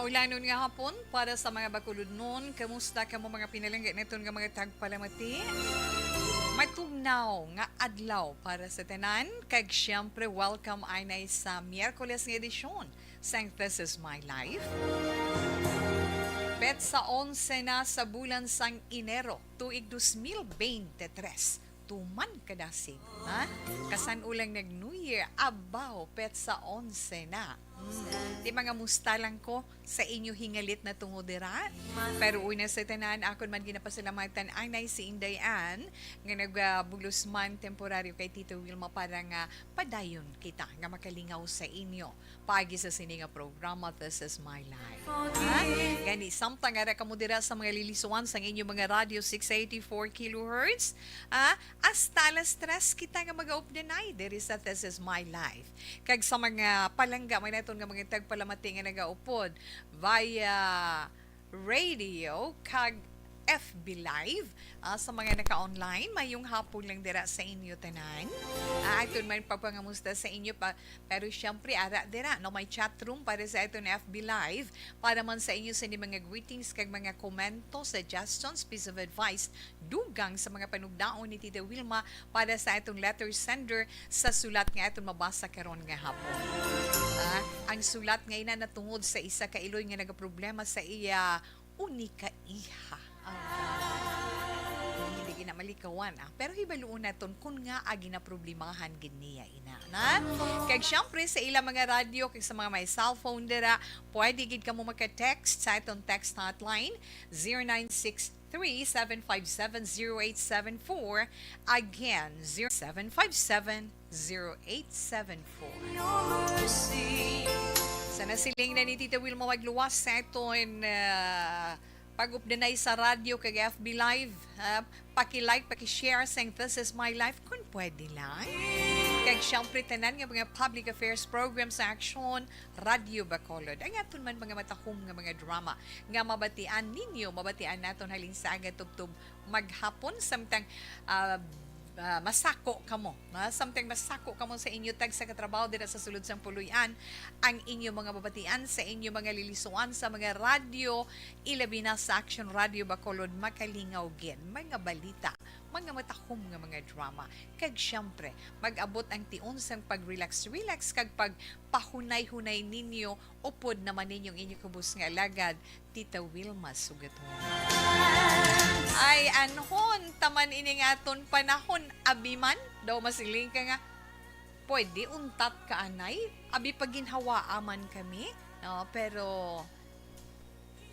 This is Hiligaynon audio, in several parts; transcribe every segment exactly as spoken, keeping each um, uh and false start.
Lanon nga hapon para sa mga Bacolodnon. Kamusta kamo, mga pinalangga naton nga mga tagpalamati? Matugnaw nga adlaw para sa tanan. Kag siyempre, welcome anay sa Miyerkules nga edisyon sang This Is My Life. Petsa onse na sa bulan sang Enero, tuig dos mil bente tres. Tuman kadasig, ha? Kasan-o lang nag-New Year, abaw, petsa onse na. Mm. Di, mangamusta lang ko sa inyo hingalit na tungod dira. Pero una sa tanan, akon man ginapasalamatan anay si Inday Ann nga nagabulos man temporaryo kay Tito Wilma para nga padayon kita nga makalingaw sa inyo paagi sa sini nga programa, This Is My Life. Ha? Gani, samtang ara kamo dira sa mga lilisuan sang inyo mga radyo, six eighty-four kilohertz, ha? Hasta alas tres kita nga magaupdanay diri sa This Is My Life. Kag sa mga palangga man naton nga mga tagpalamati nga nagaupod via radio kag F B Live, ah, sa mga naka-online, mayong hapon lang dira sa inyo tanan. Ah, aton man pagpangamusta sa inyo pa, pero siyempre, ara dira, no, may chat room para sa aton F B Live, para man sa inyo sa ni mga greetings kag mga komento, suggestions, piece of advice, dugang sa mga panugdaon ni Tita Wilma para sa aton letter sender sa sulat nga aton mabasa karon nga hapon. Ah, ang sulat nga ina natungod sa isa ka iloy nga nagaproblema sa iya uni ka iha. Ah, hindi gina malikawan, ah. Pero hibaluon naton kung nga ginaproblemahan gid niya ina, na? Kag siyempre sa ila mga radyo, kag sa mga may cellphone dira, pwede gid kamo maka-text sa atong text hotline, zero nine six three, seven five seven, zero eight seven four. Again, zero seven five seven, zero eight seven four. Sa nasiling na ni Tita Wilma, magluwas sa aton, ah, pag-updanay sa radyo kag F B Live, ha? Paki-like, paki-share sang This Is My Life kung pwede lang. Kag siyempre, tanan nga mga public affairs program sa Aksyon, Radyo Bacolod. Ang aton man mga matahom nga mga drama nga mabatian ninyo, mabatian naton halin sa aga tubtob maghapon, samtang, ah, ah, masako kamo, ha? Samtang masako kamo sa inyo tagsa ka trabaho dira sa sulod sang puloy-an, ang inyo mga mabatian sa inyo mga lilisuan sa mga radyo, ilabi na sa Action Radio Bacolod, makalingaw gid, mga balita, mga matahom nga mga drama. Kag siyempre, mag-abot ang tion sang pag-relax-relax kag pagpahunay-hunay ninyo, upod naman ninyong inyo kubos nga alagad, Tita Wilma Sugaton. Ay, anhon taman ining aton panahon, abi man, daw masiling ka nga, pwede untat ka anay, abi pa ginhawaa man kami, no? Pero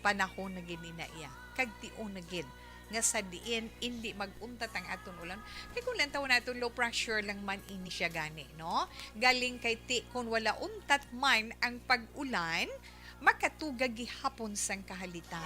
panahon na gid ni na iya, kag tion na gid nga sa diin indi mag-untat ang aton ulan. Kay kung lantawon naton, low pressure lang man ini siya gani, no? Galing kay ti, kung wala untat man ang pag-ulan, makatuga gihapon sang kahalitan.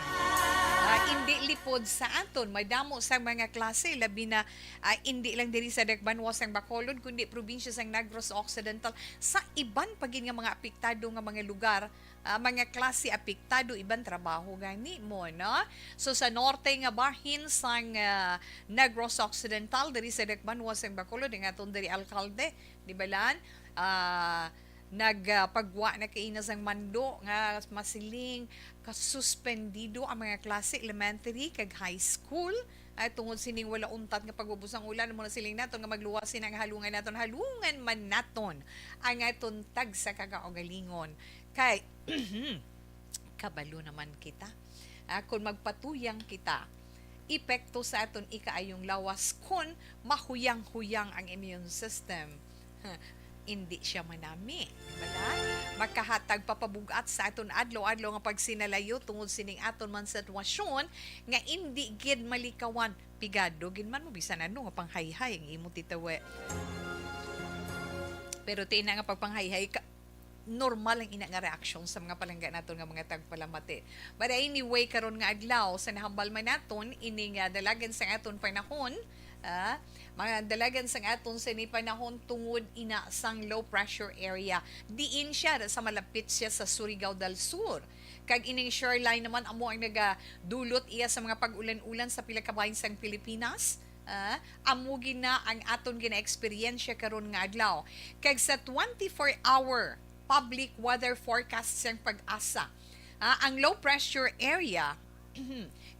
Ah, indi lipod sa aton, madamo sa mga klase, labi na, ah, indi lang diri sa Dakbanwa sang Bacolod, kundi probinsya sang Negros Occidental, sa iban pa gid nga mga apektado nga mga lugar, ah, mga klase apektado, iban trabaho gani mo, no? So, sa norte nga bahin sang, ah, Negros Occidental, diri sa Dakbanwa sang Bacolod, ang aton diri alkalde, di ba lan? Ah, nagpagwa na kaina sang mando nga masiling kasuspendido ang mga klase elementary kag high school. Ay, tungod sining wala untat nga pag-ubos ang ulan, mo na siling naton nga magluwas sina nga halungan naton, halungan man naton ang aton tagsa ka kaugalingon. Kay, kabalo naman kita. Ah, kung magpatuyang kita, epekto sa aton ikaayong lawas kun mahuyang-huyang ang immune system. Indi siya manami, di ba na? Makahatag pa pabug-at sa aton adlaw-adlaw nga pagsinalayo tungod sining aton man sitwasyon nga indi gid malikawan. Pigado gid man mo bisan ano nga panghayhay ang imo titawe. Pero ti ina nga pagpanghayhay ka, normal ang ina nga reaksyon sa mga palangga naton nga mga tagpalamati. But anyway, karon nga adlaw, sa nahambal man naton ining, ah, dalagan sang aton panahon, ah, mga dalagan sang aton sini panahon tungod ina sang low pressure area. Diin siya, sa malapit siya sa Surigao del Sur. Kag ining shoreline naman amo ang nagadulot iya sa mga pag-ulan-ulan sa pila ka bahin sang Pilipinas. Ah, amo gid na ang aton gina-eksperyensya karon nga adlaw. Kag sa twenty-four hour public weather forecast sang PAGASA, Ah, ang low pressure area,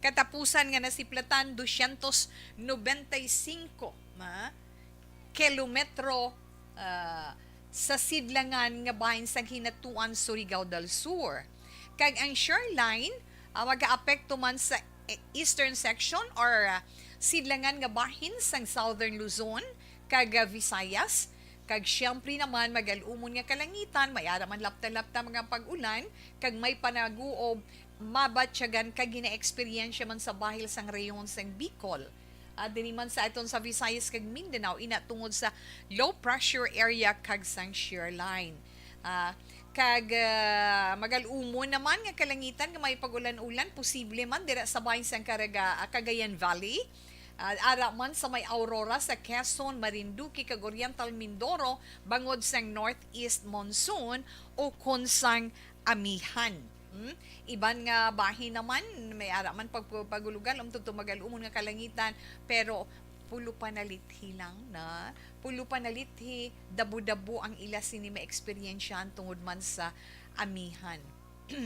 katapusan nga nasiplatan dosyentos nobenta y singko, ma, kilometro, ah, sa sidlangan nga bahin sang Hinatuan, Surigao del Sur. Kag ang shear line, ah, magaapekto man sa e-, eastern section or, ah, sidlangan nga bahin sang Southern Luzon kag, ah, Visayas. Kag siyempre naman, magal-umon nga kalangitan, may ara man lapta-lapta mga pag-ulan, kag may panaguob mabatyagan kag gina-eksperyensya man sa bahil sang rehiyon sang Bicol. Ah, diri man sa aton sa Visayas kag Mindanao, ina tungod sa low pressure area kag sang shear line. Ah, kag, ah, magal-umon naman nga kalangitan nga may pag-ulan-ulan, posible man dira sa bahin sang Caraga-, ah, Cagayan Valley. Ah, ara man sa may Aurora sa Quezon, Marinduque, kag Oriental Mindoro, bangod sang northeast monsoon o kon sang amihan. Hmm? Iban nga bahin naman, may ara man pag-, pagulugal, um, tugtog magal-umon nga kalangitan, pero pulo panalithi lang na, pulo panalithi, dabo-dabo ang ila sini maeksperiensyahan tungod man sa amihan.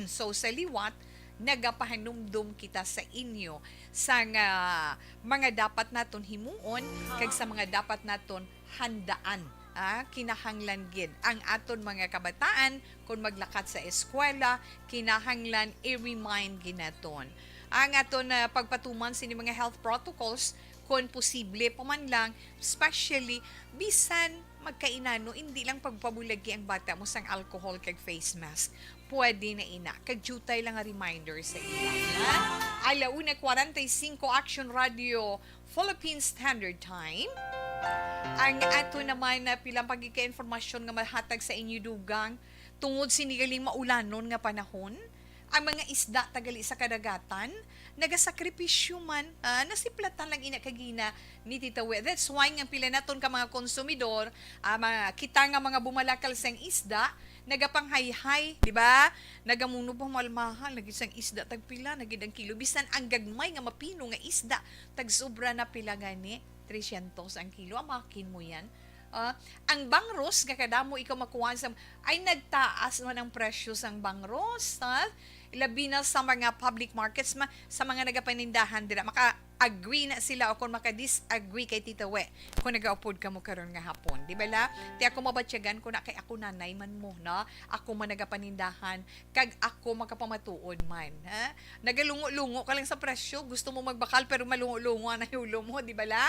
So, sa liwat, nagapahanumdom kita sa inyo sang, ah, mga dapat naton himuon kag sa mga dapat naton handaan. Ah, kinahanglan gid ang aton mga kabataan, kon maglakat sa eskwela, kinahanglan i-remind gid naton ang aton, ah, pagpatuman sini mga health protocols, kon posible pa man lang, especially bisan magkainano, hindi lang pagpabulagi ang bata mo sang alcohol kag face mask. Pwede na ina. Kag diutay lang nga reminder sa ila, ha? Ala una kwarenta y singko, Action Radio, Philippine Standard Time. Ang ato naman na pilang pagigka-informasyon nga mahatag sa inyo dugang tungod sini galing maulanon nga panahon. Ang mga isda tagali sa kadagatan, nagasakripisyo man, ah, nasiplatan lang ina kagina ni Tita We. That's why nga pila naton ka mga konsumidor, ah, mga, kita nga mga bumalakal sang isda, nagapanghayhay, di ba? Nagamuno pa, mahal-mahal na gid sang isda, tagpila na gid ang kilo. Bisan ang gagmay nga mapino nga isda, tagsobra na pila gani, tresyentos ang kilo. Amakin mo yan. Ah, ang bangros nga kadamo ikaw makuha sa, ay, nagtaas man ang presyo sang bangros, ha? Labi na sa mga public markets, ma-, sa mga nagapanindahan dira. Maka-agree na sila o kung maka-disagree kay Tita We kung nagaupod kamo karon nga hapon. Di ba la? Ti ako mabatyagan ko na kay ako nanay man mo, no? Ako man nagapanindahan, kag ako makapamatuod man, ha? Nagalungo-lungo ka lang sa presyo, gusto mo magbakal pero malungo-lungo ang ulo mo, di ba la?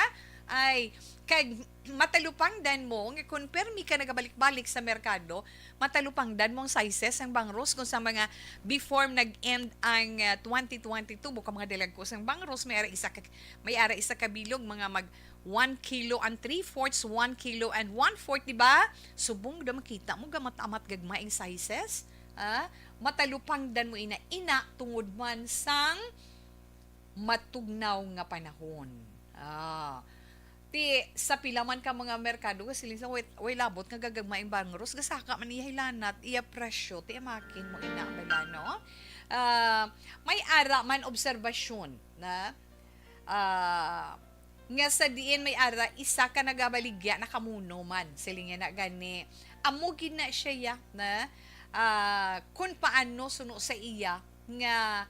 Ay, kag matalupangdan mo nga kung permi ka nagabalik-balik sa merkado, matalupangdan mo ang sizes sang bangros. Kung sa mga before nag-end ang, ah, twenty twenty-two, buka mga dalagko sang bangros, may ara isa ka, may ara isa ka bilog, mga mag one kilo and three fourths, one kilo and one fourth, di ba? Subong da makita mo, gamat-amat gagmay ang sizes. Ah, matalupangdan mo ina, ina tungod man sang matugnaw nga panahon. Ah, ti sa pila man ka mga merkado, kasiling sa way, way labot nga gagagmay ang bangros, gasaka man iya hilanat, iya presyo, ti amakin mo ina bala, no? Ah, may ara man obserbasyon na, ah, nga sa diin may ara isa ka nagabaligya nakamuno man, siling niya na gani. Amo gid na siya ya na, ah, kun paano suno sa iya nga,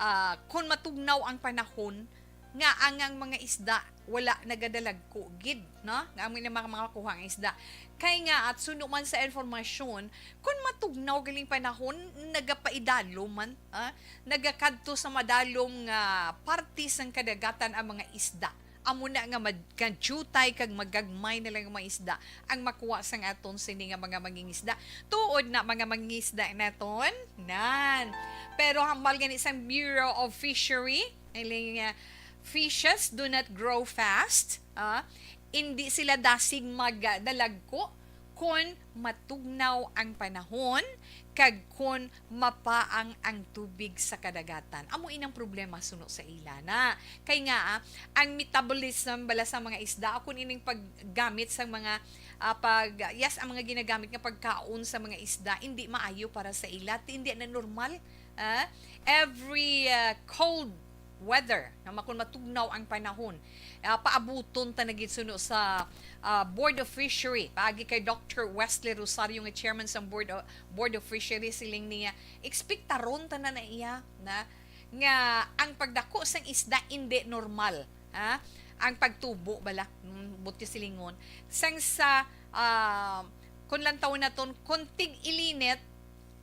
ah, kun matugnaw ang panahon, nga ang, ang mga isda wala nagadalagko gid, no? Nga amo na mga, mga makuha ang isda. Kay nga, at suno man sa informasyon, kun matugnaw galing panahon, nagapaidalom man, ah, nagakadto sa madalom nga parte sang kadagatan ang mga isda. Amo na nga mad-, nga diutay kag magagmay na lang ang mga isda ang makuha sang aton sini nga mga mangingisda. Tuod na, mga mangingisda naton, nan. Pero hambal gani sang Bureau of Fishery, iling, ah, fishes do not grow fast. Ah, hindi sila dasig magdalagko kon matugnaw ang panahon kag kon mapaang ang tubig sa kadagatan. Amo inang problema suno sa ila na. Kay nga, ah, ang metabolism bala sa mga isda, o kun ining paggamit sa mga, ah, pag, yes, ang mga ginagamit nga pagkaon sa mga isda, hindi maayo para sa ila, ti hindi na normal. Ah, every, ah, cold weather, na makon matugnaw ang panahon, Ah, paabuton ta na gid suno sa, ah, Board of Fishery. Paagi kay Doctor Wesley Rosario nga chairman sang Board of, Board of Fishery, siling niya, ekspektaron ta na na iya na nga ang pagdako sang isda hindi normal, ha? Ang pagtubo bala, mm, buot silingon. Sang sa, ah, kun lantawon naton, kun tig-ilinit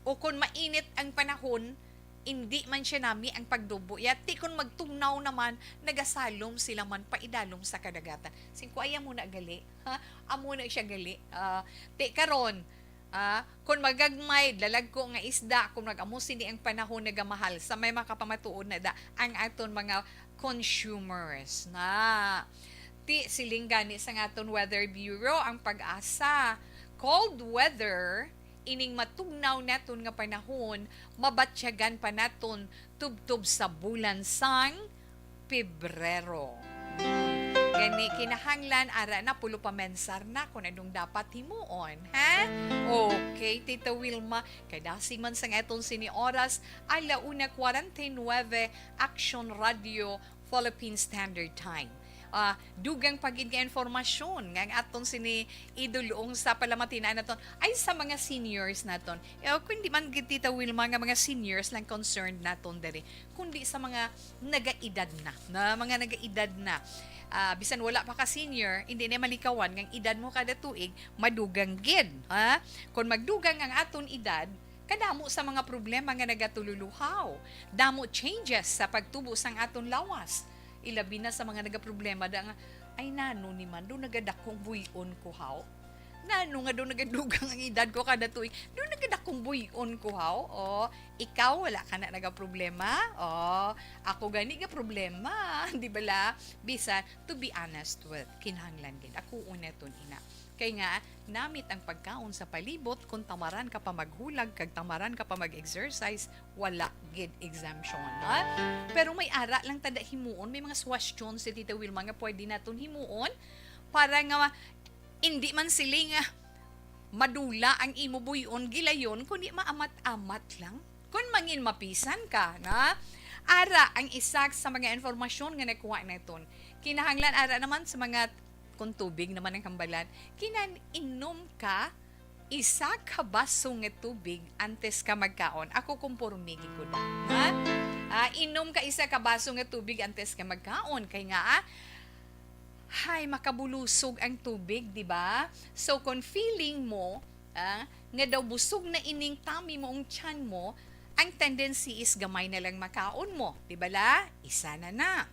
o kun mainit ang panahon, indi man siya nami ang pagdubo. Yati kun magtugnaw naman, nagasalom sila man paidalom sa kadagatan. Singko, ay, amo na gali, ha? Amo na siya gali. Ah, ti karon, ah, kun magagmay, lalagko nga isda, kun mag-amo sini ang panahon, nagamahal, sa may makapamatuod na da ang aton mga consumers na. Ti siling gani sang aton Weather Bureau, ang PAGASA, cold weather ining matugnaw naton nga panahon, mabatyagan pa naton tubtob sa bulan sang Pebrero. Gani, kinahanglan, ara na, pulo pa mensar na kung anong dapat himuon, ha? Okay, Tita Wilma, kadasi man sang aton sini oras, ala una kwarenta y nuebe, Action Radio, Philippine Standard Time. Ah, dugang pa gid nga informasyon nga ang aton sini idulong sa palamatinan naton ay sa mga seniors naton. Eh, kundi man gid, Tita Wilma, nga mga seniors lang concerned naton diri, kundi sa mga nagaedad na, na mga nagaedad na. Ah, bisan wala pa ka senior, hindi na malikawan nga ang edad mo kada tuig madugang gid, ha? Kung magdugang ang aton edad, kadamo sa mga problema nga nagatululuhaw, damo changes sa pagtubo sang aton lawas. Ilabi na sa mga nagaproblema da nga, "Ay, nano ni man, do nagadakong buy-on ko, haw? Nano nga do nagadugang ang edad ko kada tuig? Do nagadakong buy-on ko, haw?" O, ikaw, wala ka na nagaproblema? O, ako gani ga problema, di bala? Bisan, to be honest with, kinahanglan gid. Ako una ton ina. Kay nga, namit ang pagkaon sa palibot, kung tamaran ka pa maghulag, kag tamaran ka pa mag-exercise, wala gid exemption, ha? Pero may ara lang tada himuon, may mga suwestyon si Tita Wilma nga pwede naton himuon para nga ma-, hindi man sila nga madula ang imo buy-on gilayon, kundi maamat-amat lang. Kung mangin mapisan ka, na ara ang isa sa mga informasyon nga nakuha naton. Kinahanglan ara naman sa mga, kung tubig naman ang hambalan, kinan inom ka isa ka baso nga tubig antes ka magkaon. Ako, kumporme gid ko na, ha? Ah, inom ka isa ka baso nga tubig antes ka magkaon. Kay nga, ah, hay, makabulusog ang tubig, di ba? So, kung feeling mo, ah, nga daw busog na ining tummy mo, ang tiyan mo, ang tendency is gamay na lang makaon mo, di bala? Isa na na.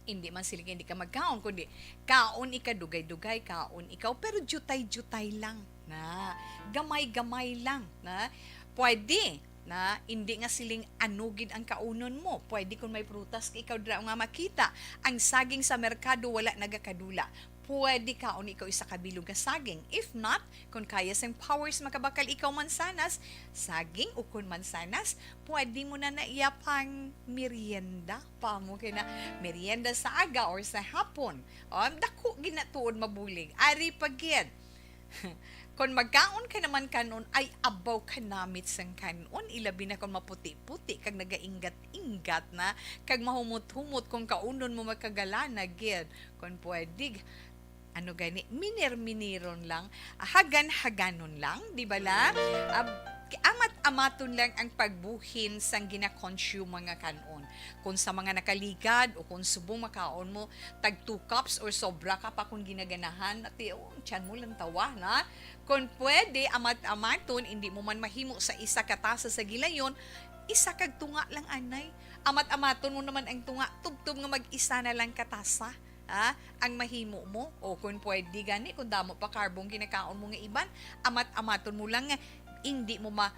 Hindi man sila hindi ka magkaon, kundi kaon ika dugay-dugay, kaon ikaw, pero jutay-jutay lang na, gamay-gamay lang na. Pwede na hindi nga siling ano gid ang kaunon mo. Pwede kung may prutas ka ikaw dira nga makita. Ang saging sa merkado wala nagakadula. Pwede kaon ikaw isa ka bilog nga saging. If not, kung kaya sang powers makabakal ikaw mansanas, saging ukon mansanas, pwede mo na na iya pang merienda. Pamo kay na merienda sa aga or sa hapon. O, dako gid na tuod mabulig. Ari pa gid. Kon magkaon ka naman kanon, ay abaw ka namit sang kanon, ilabi na kon maputi-puti kag nagainggat-inggat na, kag mahumot-humot kung kaunon mo, makagalana gid. Kon pwede, ano gani, minir-miniron lang, hagan-haganon lang, di bala? Ab-, amat-amaton lang ang pagbuhin sang gina-consume nga kanon. Kung sa mga nakaligad o kung subong makaon mo, tag two cups or sobra ka pa kung ginaganahan, ati, oh, ang tiyan mo lang tawa na. Kung pwede, amat-amaton, hindi mo man mahimo sa isa ka tasa sa gilayon, isa kag tunga lang anay. Amat-amaton mo naman ang tunga, tubtob nga mag-isa na lang ka tasa, ha, ang mahimo mo. O kung pwede gani, kung damo pa karbong ginakaon mo nga iban, amat-amaton mo lang nga hindi mo ma-,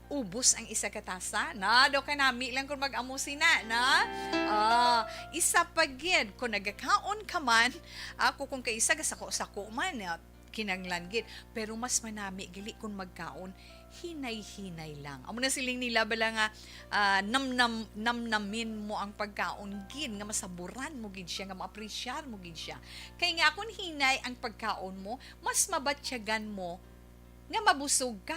ubos ang isa ka tasa. Na, daw kanami lang kung mag-amo sina, na? Ah, isa pa gid, kung nagakaon ka man, ako kung kaisa, gasako-sako man, ah, kinanglan gid. Pero mas manami gali kung magkaon, hinay-hinay lang. Amo na siling nila bala nga, ah, namnam-, namnamin mo ang pagkaon gid, nga masaburan mo gid siya, nga maapresyar mo gid siya. Kay nga kung hinay ang pagkaon mo, mas mabatyagan mo nga mabusog ka,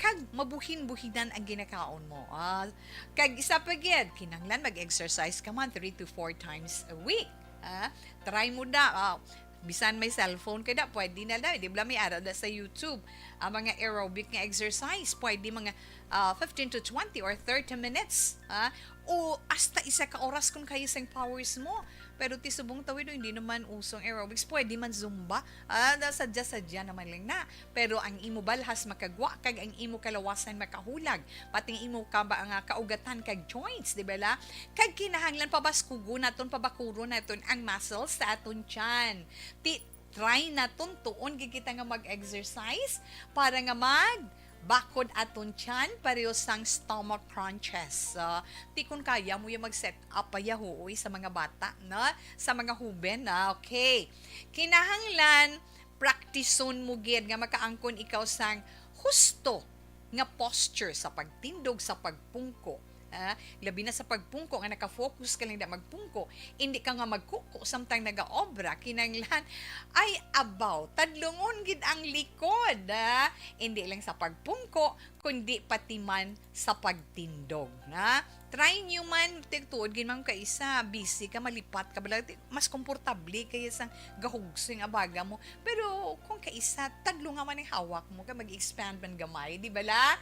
kag mabuhin-buhinan ang ginakaon mo. Ah, kag isa pa gid, kinahanglan mag-exercise ka man three to four times a week. Ah, try mo da. Ah, bisan may cellphone ka da, pwede na da. Di ba may ara da sa YouTube? Ang mga aerobic nga exercise, pwede mga ah, fifteen to twenty or thirty minutes. Ah, o hasta isa ka oras kung kaya sing powers mo. Pero ti subong tawid, hindi naman usong aerobics. Pwede man Zumba. Ah, na sadya-sadya naman lang na. Pero ang imo balhas makagwa, kag ang imo kalawasan makahulag. Pati ang imo ka ba nga kaugatan kag joints, di ba la? Kag kinahanglan pabaskugon naton, pabakuron naton ang muscles sa aton tiyan. Ti try naton tuon gid kita nga mag-exercise para nga mag bakod aton tiyan, pareho sang stomach crunches. Ah, ti kun kaya mo yung mag-set up pa yahuoy sa mga bata, no? Sa mga huben, na okay. Kinahanglan, praktison mo gid nga makaangkon ikaw sang husto nga posture sa pagtindog, sa pagpungko. Ah, labi na sa pagpungko nga naka-focus ka lang da magpungko, hindi ka nga magkuko samtang nagaobra, kinahanglan ay abaw, tadlungon gid ang likod, ah. Hindi lang sa pagpungko, kundi pati man sa pagtindog, na. Try nyo man, tigtuod gid man kaisa, busy ka, malipat ka, bala, ti-, mas komportable kaya sang gahugso yung abaga mo. Pero kung kaisa, tadlo nga man ang hawak mo, kay mag-expand man gamay, di ba la?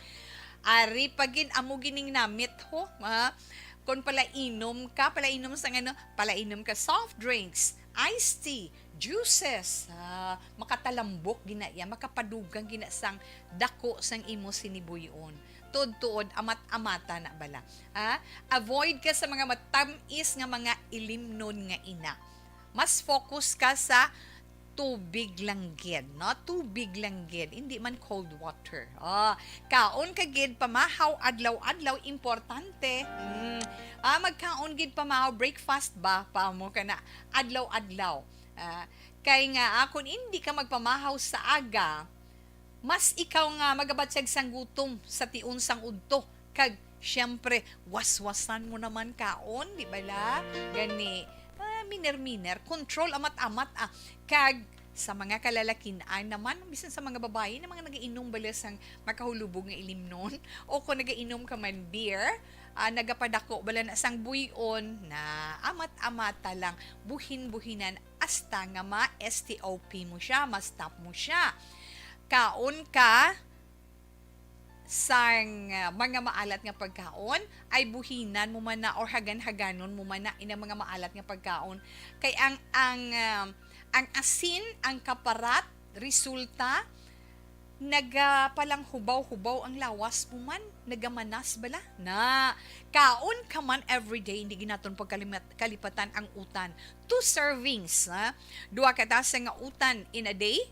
Ari pa gid, amo gining namit, ho, ha? Kung palainom ka, palainom sa ano, palainom ka soft drinks, iced tea, juices, ah, makatalambok gina iya, makapadugang gina sang dako sang imo sinibuyon. Tuod-tuod, amat-amata na bala. Ah, avoid ka sa mga matamis nga mga ilimnon nga ina. Mas focus ka sa tubig lang gid, no? Tubig lang gid, hindi man cold water. Ah, kaon ka gid pamahaw adlaw-adlaw, importante. Mm. Ah, magkaon gid pamahaw, breakfast ba? Pamo ka na adlaw-adlaw. Ah, kay nga, ah, kung hindi ka magpamahaw sa aga, mas ikaw nga magabatyag sang gutom sa tion sang udto. Kag, siyempre, waswasan mo naman kaon, di ba la? Gani, ah, miner-miner, control amat-amat, ah. Kag, sa mga kalalakin-an naman, bisan sa mga babayi na mga nagainom bala sang makahulubog nga ilimnon, o kung nagainom ka man beer, ah, nagapadako bala na sang buy-on, na amat-amata lang, buhin-buhinan, hasta nga ma-S T O P mo siya, ma-stop mo siya. Kaon ka sang, ah, mga maalat nga pagkaon, ay buhinan mo man na or hagan-haganon mo man na inang mga maalat nga pagkaon. Kay ang, ang, ah, ang asin, ang kaparat, resulta, nagapalanghubaw-hubaw ang lawas mo man, nagamanas bala. Na, kaon ka man everyday, hindi gid naton pagkalimat-, kalipatan ang utan. Two servings, ha? Duha ka tasa nga utan in a day,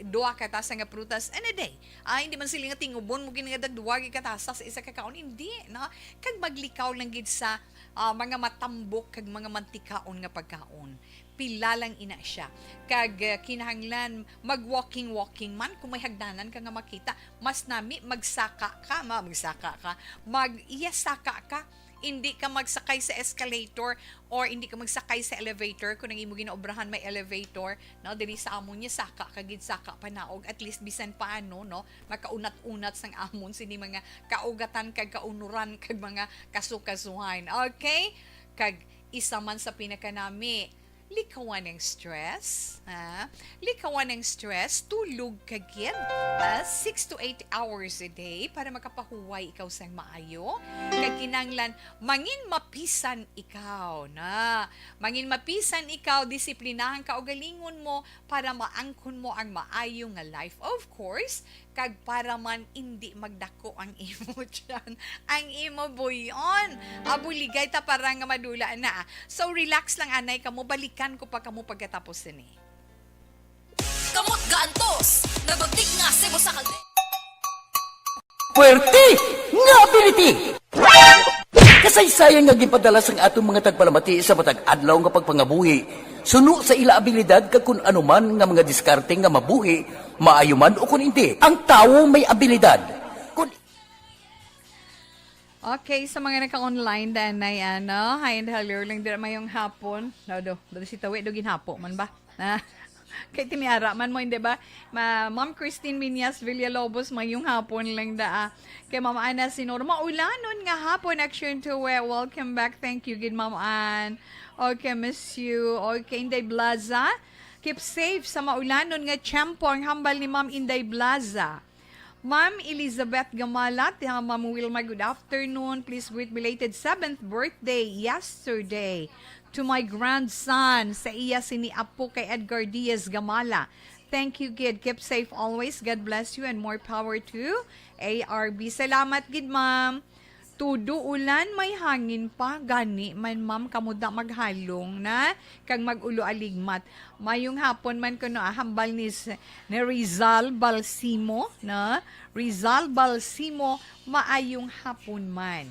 duha ka tasa nga prutas in a day. Ah, hindi man sila nga tingubon mo gid nga dagduwa gid ka tasa sa isa ka kaon, hindi, no? Kag maglikaw lang gid sa, ah, mga matambok kag mga mantikaon nga pagkaon. Pila lang ina siya. Kag, ah, kinahanglan mag-walking-walking man kung may hagdanan ka nga makita. Mas nami magsaka ka, ma-, magsaka ka, mag-, iya, saka ka. Hindi ka magsakay sa escalator or hindi ka magsakay sa elevator kung ang imo ginaobrahan may elevator, no? Diri sa amon niya, saka ka gid, saka panaog, at least bisan paano, no? Makaunat-unat sang amon sini mga kaugatan kag kaunuran kag mga kasukasuhan. Okay? Kag isa man sa pinakanami, likawan ang stress, ha? Likawan ang stress, tulog ka gid, ha? Six to eight hours a day para makapahuway ikaw sang maayo. Kag kinahanglan, mangin mapisan ikaw, na. Mangin mapisan ikaw, disiplinahan ka, kaugalingon mo para maangkon mo ang maayo nga life. Of course, kag para man indi magdako ang imo tiyan, ang imo buyon. Abuligay ta para nga madula na. So, relax lang, anay, kamo. Balikan ko pa kamo pagkatapos sini. Kamot gaantos, nabagtik nga sa usa ka Puwerte nga ability! Kasaysayan nga ginpadala sang aton mga tagpalamati sa matag adlaw nga pagpangabuhi, suno sa ila abilidad kag kun ano man nga mga diskarte nga mabuhi, maayo man o kun indi. Ang tawo may abilidad. Kun Okay, sa mga naka-online, danay, ano, hi and hello lang dira, mayong hapon. No, do, do si Tawi, do ginhapo man ba? Ah, kay timiara man mo, hindi ba? Ma-, Ma'am Christine Minyas Villalobos, mayong hapon lang da, ah. Kay Ma'am Ana Sinor, maulanon nga hapon, Action to, eh. Welcome back. Thank you, gid, Ma'am Ann. Okay, miss you. Okay, Inday Blaza. Keep safe sa maulanon nga tiyempo ang hambal ni Ma'am Inday Blaza. Ma'am Elizabeth Gamala, ti-, ah, Ma'am Wilma, good afternoon. Please greet belated seventh birthday yesterday to my grandson, sa iya sini apo kay Edgar Diaz Gamala. Thank you, kid. Keep safe always. God bless you and more power to A R B. Salamat, gid, ma'am. Tudo ulan, may hangin pa. Gani man, ma'am, kamo da maghalong na kag mag-ulo aligmat. Mayong hapon man kuno, ah, hambal ni s-, ni Rizal Balsimo, na? Rizal Balsimo, maayong hapon man.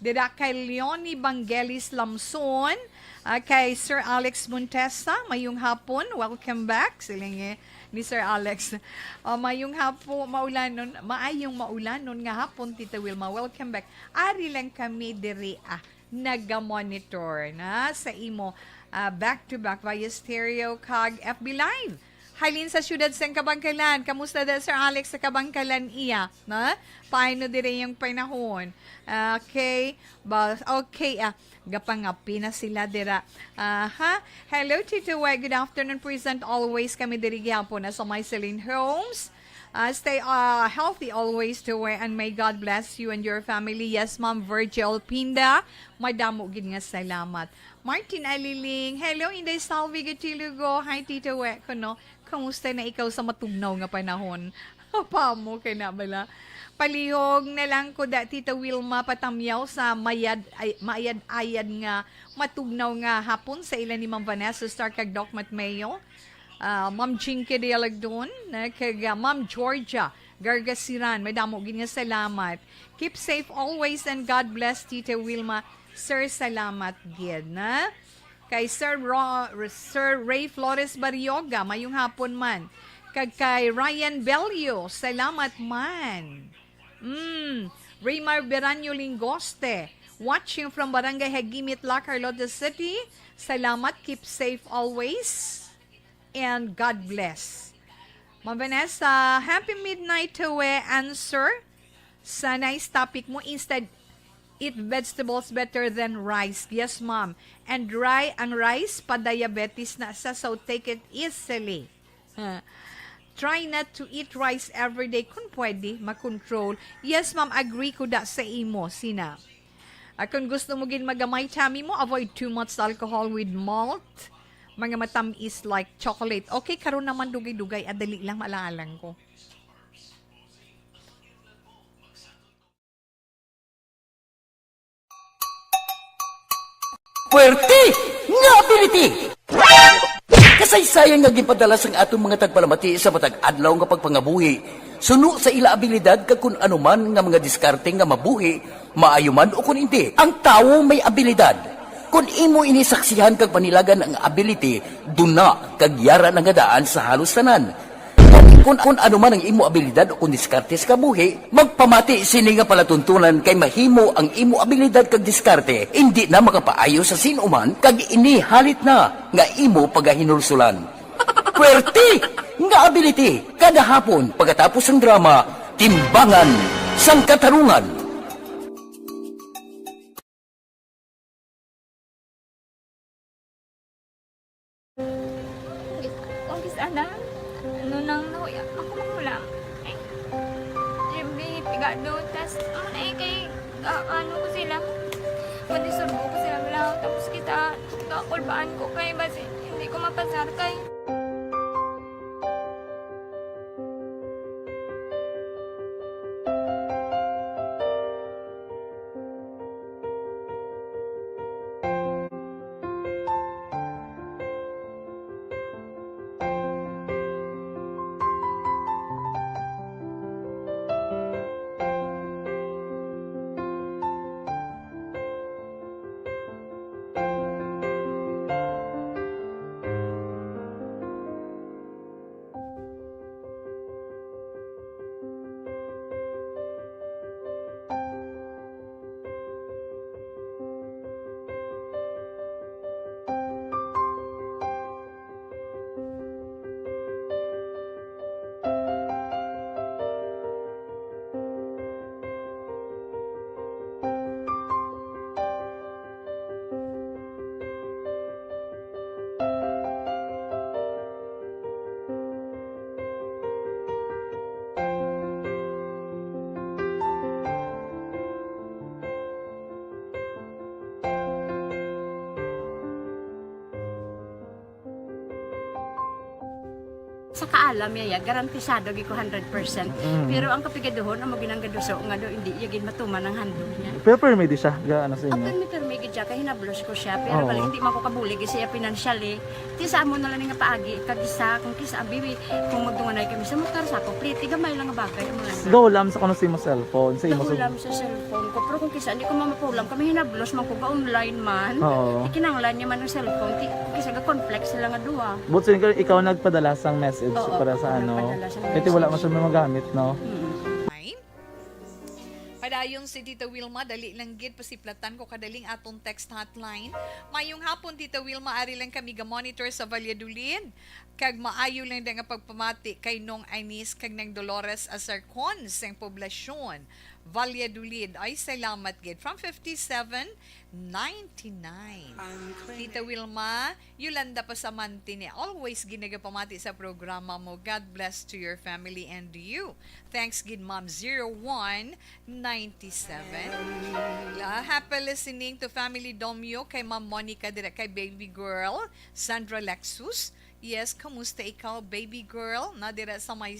Dira kay Leonie Bangelis Lamson, ah, kay Sir Alex Montesa, mayong hapon, welcome back. Siling, eh, ni Sir Alex. Ah, mayong hapo, maulanon, maayong maulanon nga hapon, Tita Wilma. Welcome back. Ari lang kami diri, ah, naga-monitor na sa imo, ah, back-to-back via stereo kag F B Live. Halin sa siyudad sang Kabangkalan. Kamusta da, Sir Alex, sa Kabangkalan iya? Na? Paano dire yung panahon? Okay. Ba, okay, ah. Gapangapi na sila dira. Aha. Hello, Tito Wet. Good afternoon. Present always kami diri gihapon sa may Celine Homes. Ah, stay, ah, healthy always, Tito Wet, and may God bless you and your family. Yes, Ma'am Virgil Pinda. Madamo gid nga salamat. Martin Aliling. Hello, Inday Salvi Gutilugo. Hi, Tito Wet. Kuno, kamusta na ikaw sa matugnaw nga panahon? Pamo kay na bala. Palihog na lang ko da, Tita Wilma, patamyaw sa mayad-, ay, maayad-ayad nga matugnaw nga hapon sa ila ni Ma'am Vanessa Star kag Doc Matmeo. Ah, Ma'am Jinky Dialagdon, na, kag, ah, Ma'am Georgia Gargasiran. Madamo gid nga salamat. Keep safe always and God bless, Tita Wilma. Sir, salamat gid, na? Kay Sir Ro-, Sir Ray Flores Barrioga, mayong hapon man. Kag kay Ryan Bello, salamat man. Mm, Raymar Beranyo Lingoste, watching from Barangay Hagimit, La Carlota City. Salamat, keep safe always. And God bless. Ma'am Vanessa, happy midnight to we answer sa nice topic mo. Instead, eat vegetables better than rice. Yes, ma'am. And dry ang rice, pa-diabetes na sa, so take it easily. Huh. Try not to eat rice every day. Kung pwede, makontrol. Yes, ma'am, agree ko da sa imo, Sina. Ah, kung gusto mo gid magamay, tummy mo, avoid too much alcohol with malt. Mga matamis like chocolate. Okay, karon naman dugay-dugay, ah, dali lang, maalang ko. Puwerte nga ability! Kasaysayan nga ginpadala sang aton mga tagpalamati sa matag adlaw nga pagpangabuhi, suno sa ila abilidad kag kun ano man nga mga diskarte nga mabuhi, maayo man o kun indi. Ang tawo may abilidad. Kun imo ini saksihan kag panilagan ang ability, duna kag yara na nga daan sa halos tanan. Kun, kun ano man ang imo abilidad o kun diskarte sa kabuhi, magpamati sini nga palatuntunan kay mahimo ang imo abilidad kag diskarte indi na makapaayo sa sin-o man kag ini halit na nga imo pagahinulsulan. Puwerte nga ability kada hapon pagkatapos sang drama, Timbangan sang Katarungan. Kung kis-, ana, ano nang nahuya, ako mahulam. Eh, Jimmy, pigado, tas, ano na eh, kay, ah, ano ko sila, pwede surbo ko sila lang, tapos kita, kakulbaan ko kay, basi, hindi ko mapasar kay. Kaalam niya, ya, garantisado gid ko hundred percent. Mm. Pero ang kapigaduhon, amo ginang gaduso nga do, hindi iya gid matuman ang handog niya. Pero permi di siya, ga, ano sa inyo? Apil mi permi gid siya, kay hinablos ko siya. Pero Oo. balik, hindi man ko kabulig siya financially. Ti sa amo na lang nga paagi, kag isa, kung kisa, bibi, kung magdunganay kami sa motor, sa ako, pliti, gamay lang nga bagay, amo lang. Gahulam sa kuno sa imo cellphone, sa imo Gahulam sa cellphone ko, pero kung kisa, hindi ko mamapulam, kami hinablos man ko, ga-online man. Oo. Ti kinahanglan niya man ang cellphone, ti, kung kisa, ga-conflict sila nga duha. But so, ikaw, ikaw nagpadala sang message Oo, para sa ako ano? nagpadala sang Kaya wala man message. Siya magamit, no? Mm. Time. Padayon si Tita Wilma, dali lang gid, pasiplatan ko kadaling atong text hotline. Mayong hapon, Tita Wilma, ari lang kami ga-monitor sa Valladolid. Kag maayo lang da nga pagpamati kay Nong Anice kag Nang Dolores Asarcon sang poblasyon, Valladolid. Ay, salamat gid. From fifty-seven ninety-nine. Tita Wilma, Yolanda Pasamantini, always ginagapamati sa programa mo. God bless to your family and you. Thanks gid, Ma'am. Zero one ninety-seven. La, happy listening to Family Domyo kay Ma'am Monica dira kay baby girl Sandra Lexus. Yes, kamusta ikaw, baby girl? Na dira sa may,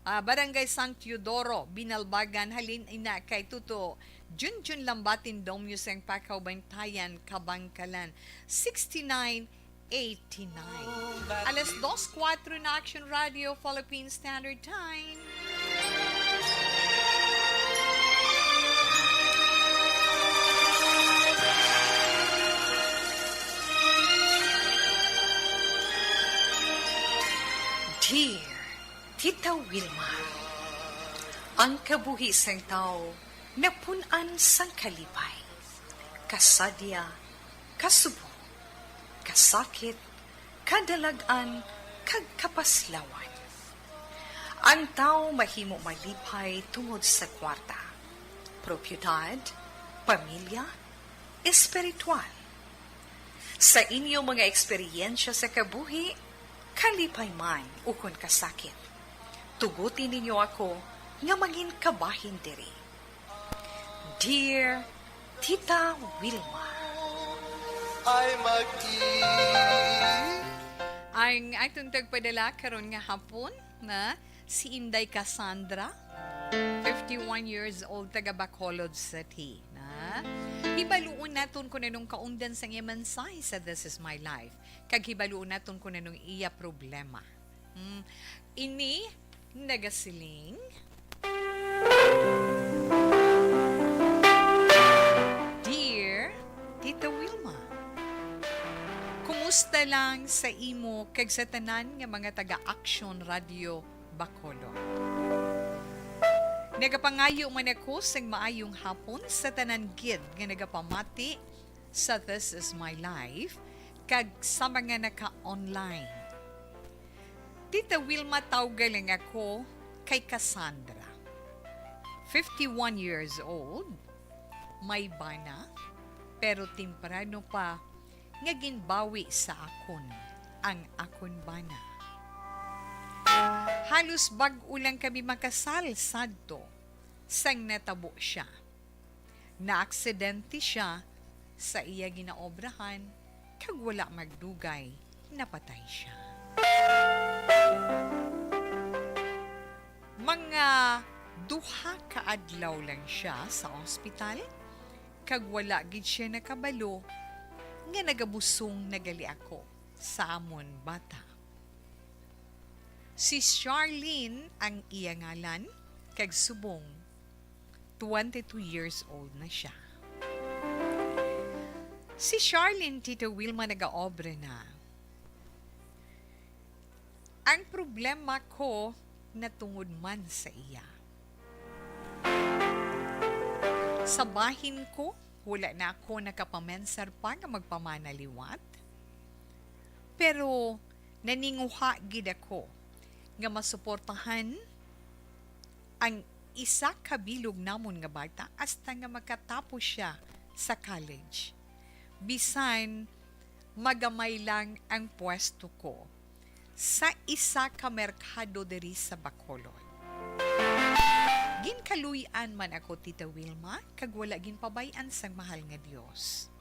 ah, Barangay San Teodoro, Binalbagan, halin ina kay Tuto Junjun Lambatin Domyo sang Pakaw, Bantayan, Kabangkalan. Sixty-nine eighty-nine. Alas dos kuwatro na. Action Radio, Philippine Standard Time. Dear Tita Wilma, ang kabuhi sang tawo napun-an sang kalipay, kasadya, kasubong, kasakit, kadalag-an, kag kapaslawan. Ang tawo mahimo malipay tungod sa kwarta, propiedad, pamilya, espiritual. Sa inyo mga eksperyensya sa kabuhi, kalipay man ukon kasakit, tuguti ninyo ako nga mangin kabahin diri. Dear Tita Wilma. Ay mag-i- Ang atong tagpadala karon nga hapon na si Inday Cassandra, fifty-one years old, taga Bacolod City, na hibaluon naton kung anong kaundan sang iya mensahe sa This Is My Life, kag hibaluon naton kung anong iya problema. Hmm. Ini nagasiling, Dear Tita Wilma, kumusta lang sa imo kag sa tanan nga mga taga Action Radio Bacolod? Nagapangayo man ako sang maayong hapon sa tanan gid nga nagapamati sa This Is My Life kag sa mga naka-online. Tita Wilma, tawga lang ako kay Cassandra. Fifty-one years old, may bana, pero temprano pa nga ginbawi sa akon ang akon bana. Halos bag-o lang kami makasal sadto sang natabo sia. Naaksidente sia sa iya ginaobrahan, kag wala magdugay, napatay sia. Mga duha ka adlaw lang sia sa ospital, kag wala gid sia nakabalo nga nagabusong na gali ako sa amon bata. Si Charlene ang iya ngalan, kag subong, twenty-two years old na sia. Si Charlene, Tita Wilma, nagaobra na. Ang problema ko natungod man sa iya. Sa bahin ko, wala na ako nakapamensar pa nga magpamana liwat. Pero naninguha gid ako nga masuportahan ang isa ka bilog namon nga bata hasta nga makatapos sia sa college. Bisan magamay lang ang pwesto ko sa isa ka merkado diri sa Bacolod. Ginkaluy-an man ako, Tita Wilma, kag wala ginpabay-an sang mahal nga Dios.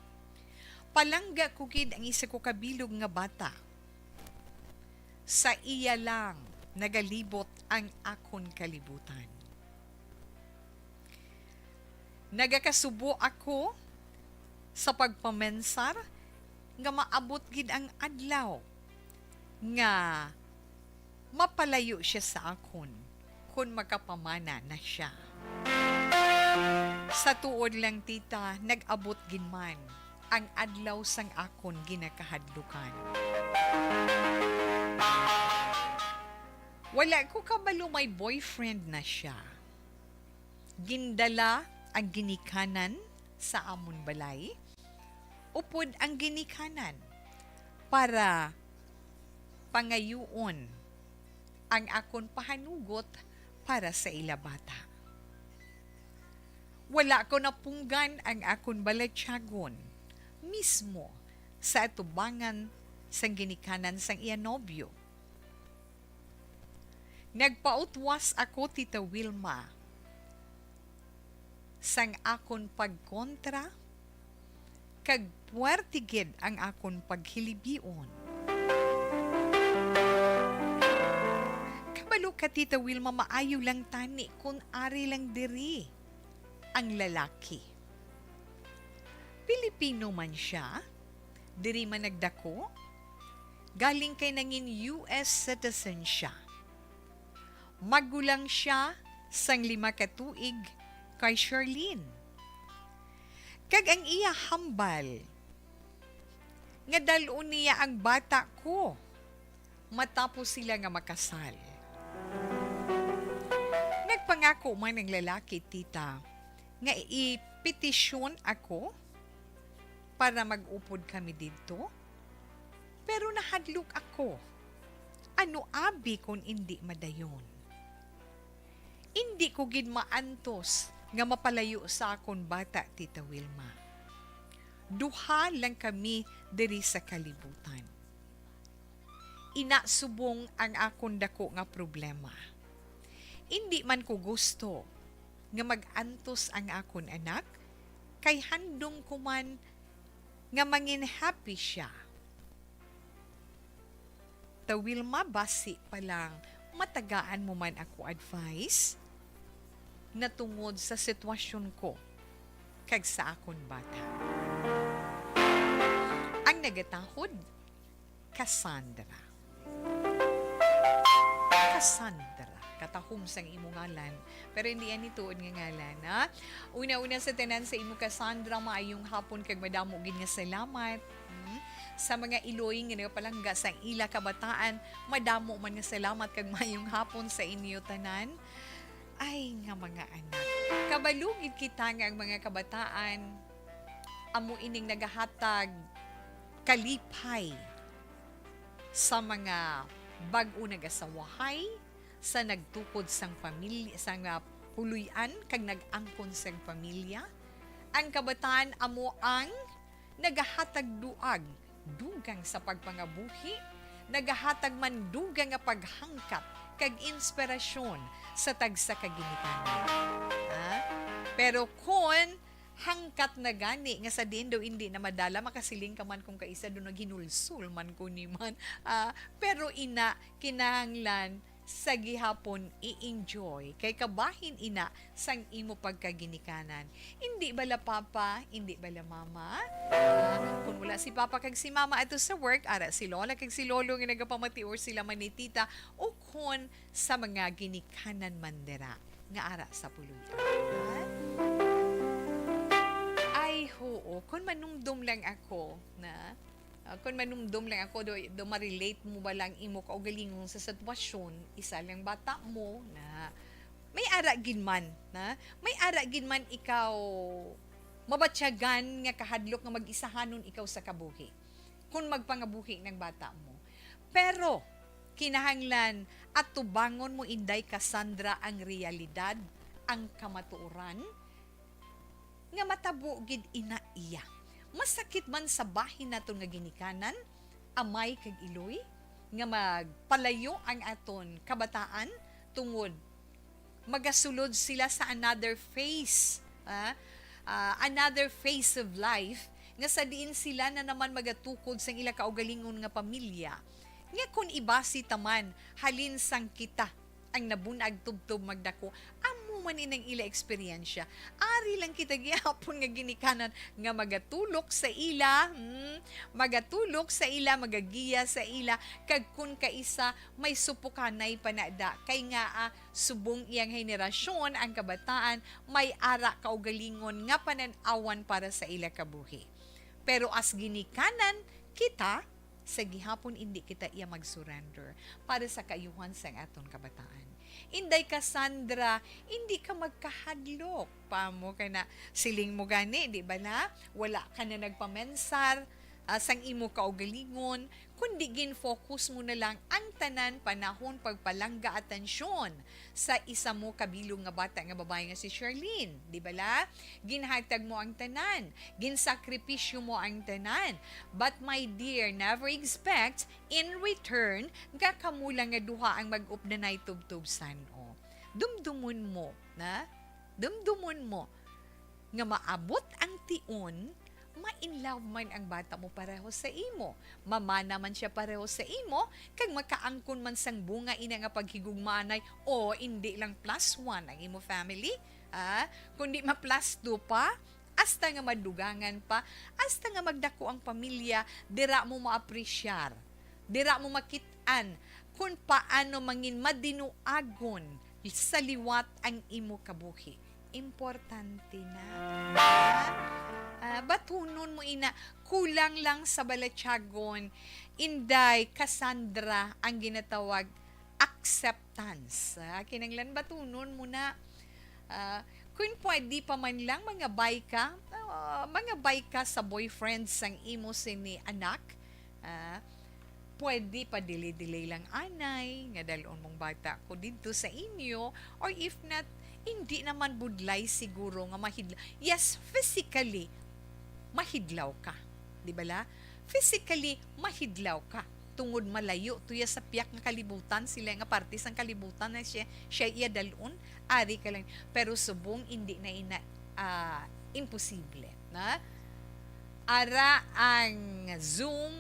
Palangga ko gid ang isa ko ka bilog nga bata. Sa iya lang, nagalibot ang akon kalibutan. Nagakasubo ako sa pagpamensar nga maabot gid ang adlaw nga mapalayo sia sa akon kon makapamana na sia. Sa tuod lang, tita, nag-abot gid man ang adlaw sang akon ginakahadlukan. Wala ko kabalo may boyfriend na sia. Gindala ang ginikanan sa amon balay, upod ang ginikanan para pangayuon ang akon pahanugot para sa ila bata. Wala ko napunggan ang akon balatyagon mismo sa atubangan sang ginikanan sang iya nobyo. Nagpautwas ako, Tita Wilma, sang akon pagkontra, kag puwerte gid ang akon paghilibion. Kabalo ka, Tita Wilma, maayo lang tani kun ari lang diri ang lalaki. Pilipino man sia, diri man nagdako, galing kay nangin U S citizen sia. Magulang sia sang lima ka tuig kay Charlene. Kag ang iya hambal nga dal-on niya ang bata ko matapos sila nga makasal. Nagpangako man ang lalaki, tita, nga ipetisyon ako para mag-upod kami didto, pero nahadlok ako. Ano abi kon indi madayon? Indi ko gid maantos nga mapalayo sa akon bata, Tita Wilma. Duha lang kami diri sa kalibutan. Ina subong ang akon dako nga problema. Indi man ko gusto nga mag-antos ang akon anak, kay handom ko man nga mangin happy sia. Ta Wilma, basi pa lang matagaan mo man ako advice natungod sa sitwasyon ko kag sa akon bata. Ang nagatahod, Cassandra. Cassandra, katahom sang imo ngalan, pero hindi yan tuod nga ngalan, ha? Una-una sa tanan, sa imo, Cassandra, maayong hapon kag madamo gid nga salamat, hmm, sa mga iloy nga nagapalangga sa ila kabataan. Madamo man nga salamat kag maayong hapon sa inyo tanan. Ay, nga mga anak, kabalo gid kita nga ang mga kabataan amo ining nagahatag kalipay sa mga bag-o nag-asawahay, sa nagtukod sang pamilya, sang, ah, puloy-an kag nag-angkon sang pamilya. Ang kabataan amo ang nagahatag duag, dugang sa pagpangabuhi, nagahatag man dugang nga paghangkat kag inspirasyon sa tagsa ka ginikanan. Ha? Pero kon hangkat na gani nga sa diin daw indi na madala, makasiling ka man kung kaisa daw naghinulsol man ko ni man. Ah, pero ina, kinahanglan sa gihapon i-enjoy. Kay kabahin ina sang imo pagkaginikanan. Indi bala papa, indi bala mama? Ah, kung wala si papa kag si mama ato sa work, ara si lola kag si lolo nga nagapamati or sila man ni tita, o kon sa mga ginikanan man dira nga ara sa puloy-an. Ay, hoo. Kon manumdom lang ako na, ah, kon manumdom lang ako, do, do ma-relate mo ba lang imo kaugalingon sa sitwasyon, isa lang bata mo na may ara gid man, na may ara gid man ikaw mabatyagan nga kahadlok nga mag-isahanon ikaw sa kabuhi kon magpangabuhi ng bata mo. Pero kinahanglan atubangon mo, Inday Cassandra, ang realidad, ang kamatuoran nga matabo gid ina iya. Masakit man sa bahin naton nga ginikanan, amay kag iloy, nga magpalayo ang aton kabataan tungod magasulod sila sa another phase, ah, ah, another phase of life, nga sa diin sila na naman magatukod sang ila kaugalingon nga pamilya. Nga kon ibasi ta man, halin sang kita ang nabun-ag tubtob magdako, amo man inang ila eksperyensya. Ari lang kita gihapon nga ginikanan nga magatulok sa ila, hmm, magatulok sa ila, magagiya sa ila, kag kun kaisa may supukanay pa na da, kay nga, ah, subong iyang henerasyon, ang kabataan, may ara kaugalingon nga panan-awan para sa ila kabuhi. Pero as ginikanan, kita, sa gihapon indi kita iya mag-surrender para sa kaayuhan sang aton kabataan. Inday Cassandra, indi ka magkahadlok. Pamo ka na, siling mo gani, di ba na? Wala ka na nagpamensar, ah, sang imo kaugalingon, kundi gin-focus mo na lang ang tanan panahon pagpalangga atensyon sa isa mo kabilog nga bata nga babayi nga si Charlene, di ba la? Ginhatag mo ang tanan, ginsakripisyo mo ang tanan. But my dear, never expect in return nga kamo lang nga duha ang mag-updanay tubtob san-o. Dumdumon mo, na? Dumdumon mo nga maabot ang tion, ma-in love man ang bata mo pareho sa imo, mamana man siya pareho sa imo, kag makaangkon man sang bunga ina nga paghigugmaanay, o indi lang plus one ang imo family, ah, kundi ma plus two pa, hasta nga madugangan pa, hasta nga magdako ang pamilya, dira mo maapresyar, dira mo makit-an kon paano mangin madinuagon sa liwat ang imo kabuhi. Importante na. Ah, ah, batunon mo ina, kulang lang sa balatyagon, Inday Cassandra, ang ginatawag acceptance. Ah, kinahanglan batunon mo na. Ah, kung pwede pa man lang, mangabay ka, ah, mangabay ka sa boyfriend sang imo sini anak. Ah, pwede pa delay-delay lang anay, nga dalon mong bata ko didto sa inyo, or if not, hindi naman budlay siguro nga mahidla-, yes, physically, mahidlaw ka. Di ba la? Physically, mahidlaw ka. Tungod malayo to iya sa piyak nga kalibutan, sila nga parte sang kalibutan na siya, siya iya dalon, ari ka lang. Pero subong, hindi na ina, ah, imposible, na? Ara ang Zoom,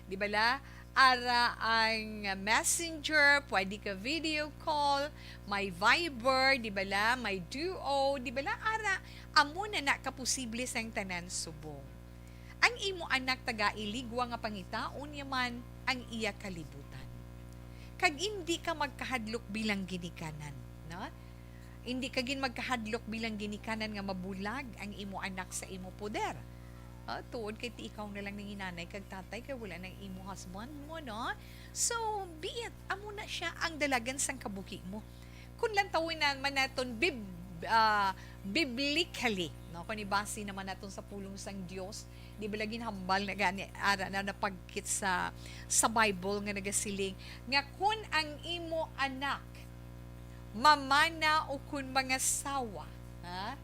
di ba la? Ara ang Messenger, pwede ka video call, may Viber, di ba la? May Duo, di ba la? Ara, amo na na kaposible sang tanan subong. Ang imo anak taga-iligwa nga pangitaon niya man ang iya kalibutan. Kag indi ka magkahadlok bilang ginikanan, no? Indi ka gid magkahadlok bilang ginikanan nga mabulag ang imo anak sa imo poder. Ah, tuod kay ti ikaw na lang nanginanay kag tatay kay wala nang imo husband mo, no? So, be it, amo na siya ang dalagan sang kabuhi mo. Kung lantawon naman naton bib-, ah, biblically, no? Kung ibase naman naton sa pulong sang Dios, di ba lagi hambal na gani, ara na napagkit sa, sa Bible nga nagasiling nga kun ang imo anak mamana o kun mangasawa, ha?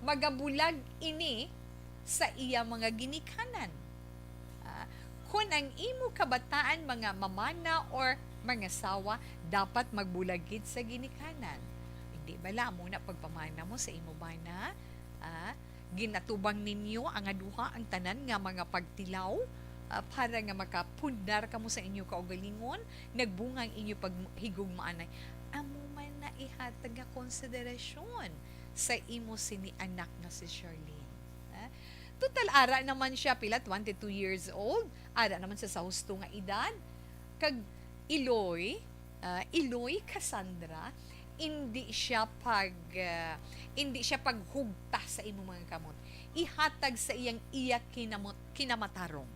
Magabulag ini sa iya mga ginikanan. Ah, kun ang imo kabataan mga mamana or mangasawa, dapat magbulag gid sa ginikanan. Hindi bala amo na pagpamana mo sa imo bana? Ah, ginatubang ninyo ang duha ang tanan nga mga pagtilaw, ah, para nga makapundar kamo sa inyo kaugalingon, nagbunga ang inyo paghigugmaanay. Amo man na ihatag nga konsiderasyon sa imo sini anak nga si Charlene. Ah, total, ara naman siya, pila, twenty-two years old. Ara naman siya sa husto nga edad. Kag iloy, ah, iloy, Cassandra, indi siya pag, ah, indi siya paghugta sa imo mga kamot. Ihatag sa iyang iya kinamot-, kinamatarong.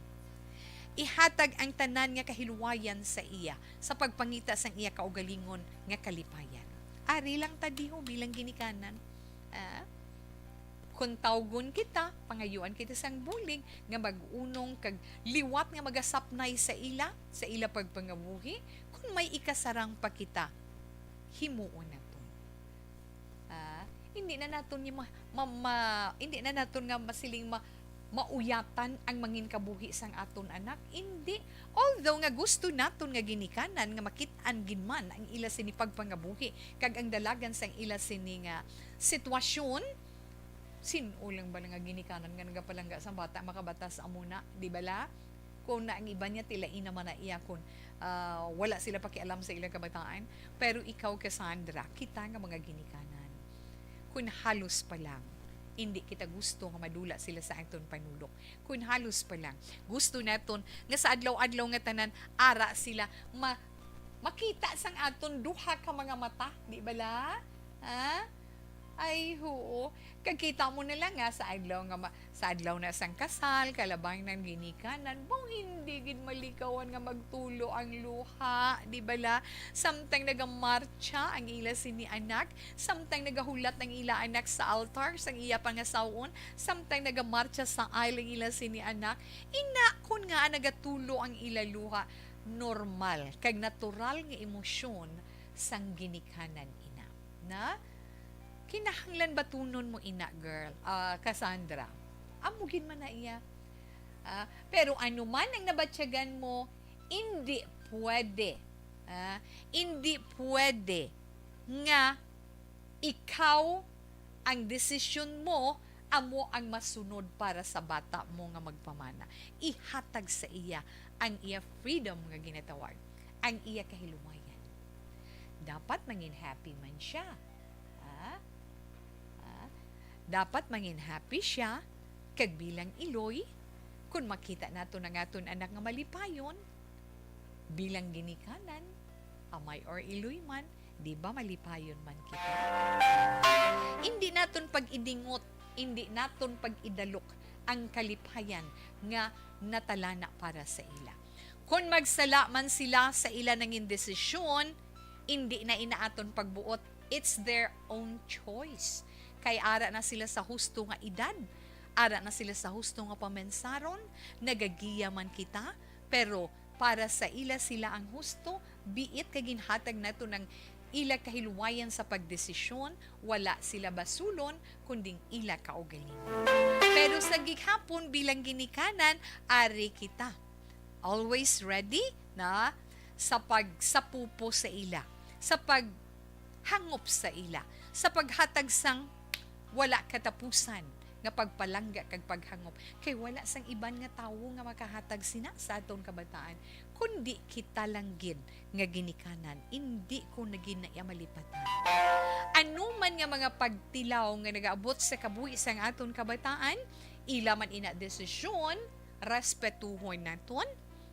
Ihatag ang tanan nga kahiluwayan sa iya, sa pagpangita sang iya kaugalingon nga kalipayan. Ari lang ta diho bilang ginikanan. Ah? Kun tawgon kita, pangayuan kita sang bulig nga mag-unong kag liwat nga magasapnay sa ila, sa ila pagpangabuhi, kun may ikasarang pa kita, himuon naton. Ah, hindi na naton ni ma-, ma-, ma-, hindi na naton nga masiling ma-, mauyatan ang mangin kabuhi sang aton anak. Hindi. Although nga gusto naton nga ginikanan nga makit-an gid man ang ila sini pagpangabuhi kag ang dalagan sang ila sini nga sitwasyon, sin-o lang bala nga ginikanan nga nagapalangga sang bata makabatas amo na, di bala? Kung ang iban niya, tilain naman na iya kung, ah, wala sila pakialam sa ilang kabataan. Pero ikaw, Cassandra, kita nga mga ginikanan, kung halos pa lang, hindi kita gusto nga madula sila sa aton panulok. Kung halos pa lang, gusto naton nga sa adlaw-adlaw nga tanan, ara sila ma-, makita sang aton duha ka mga mata, di bala? Ha? Ay, huo. Kag kita mo na lang nga sa adlaw nga ma-, sa adlaw na sang kasal, kalabanan, ginikanan, baw hindi gid malikawan nga magtulo ang luha, di bala? Samtang nagamartsa ang ila sini anak, samtang nagahulat ang ila anak sa altar sang iya pangasawon, samtang nagamartsa sa aisle ang ila sini anak, ina kon nga nagatulo ang ila luha, normal kag natural nga emosyon sang ginikanan ina. Na? Kinahanglan batunon mo ina, girl, ah, Cassandra. Amo gid man na iya. Ah, pero ano man ang nabatyagan mo, indi pwede. Ah, indi pwede nga ikaw ang desisyon mo amo ang masunod para sa bata mo nga magpamana. Ihatag sa iya ang iya freedom nga ginatawag, ang iya kahilumayan. Dapat mangin happy man siya. Ha? Ha? Dapat mangin happy siya, kag bilang iloy, kung makita naton ang aton anak nga malipayon, bilang ginikanan, amay or iloy man, di ba malipayon man kita? Hindi naton pag-idingot, hindi naton pag-idalok ang kalipayan nga natalana para sa ila. Kon magsala man sila sa ila nangin desisyon, indi na ina aton pagbuot. It's their own choice. Kay ara na sila sa husto nga edad, ara na sila sa husto nga pamansaron, nagagiya man kita, pero para sa ila sila ang husto, biit kay ginhatag nato ng ila kahiluwayan sa pagdesisyon, wala sila basulon, kunding ila kaugalingon. Pero sa gihapon, bilang ginikanan, ari kita. Always ready na sa pagsapupo sa ila, sa paghangop sa ila, sa paghatag sang wala katapusan nga pagpalangga kag paghangop. Kay wala sang iban nga tawo nga makahatag sina sa aton kabataan, kundi kita lang gid nga ginikanan, indi ko na gid na iya malipatan. Ano man nga mga pagtilaw nga nagaabot sa kabuhi sang aton kabataan, ila man ina desisyon, respetuhon naton.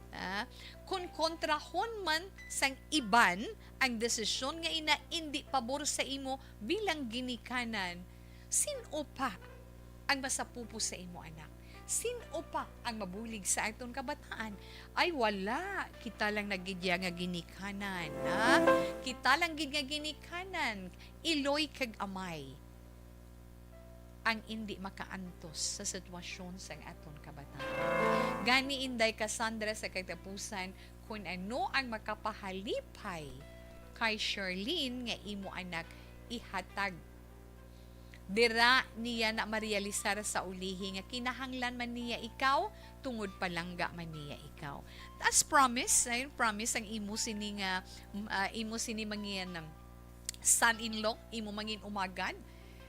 Ah, kon kontrahon man sang iban ang desisyon nga ina indi pabor sa imo bilang ginikanan, sin-o pa ang masapupo sa imo anak? Sin-o pa ang mabulig sa aton kabataan? Ay, wala. Kita lang na gid ya nga ginikanan, ha? Kita lang gid nga ginikanan, iloy kag amay ang indi makaantos sa sitwasyon sang aton kabataan. Gani, Inday Cassandra, sa katapusan, kun ano ang makapahalipay kay Charlene nga imo anak ihatag. Dira niya na marealisar sa ulihi nga kinahanglan man niya ikaw, tungod palangga man niya ikaw. As promise, ayun, promise ang imo sini nga, mm, ah, imo sini mangin, um, son-in-law, imo mangin umagad,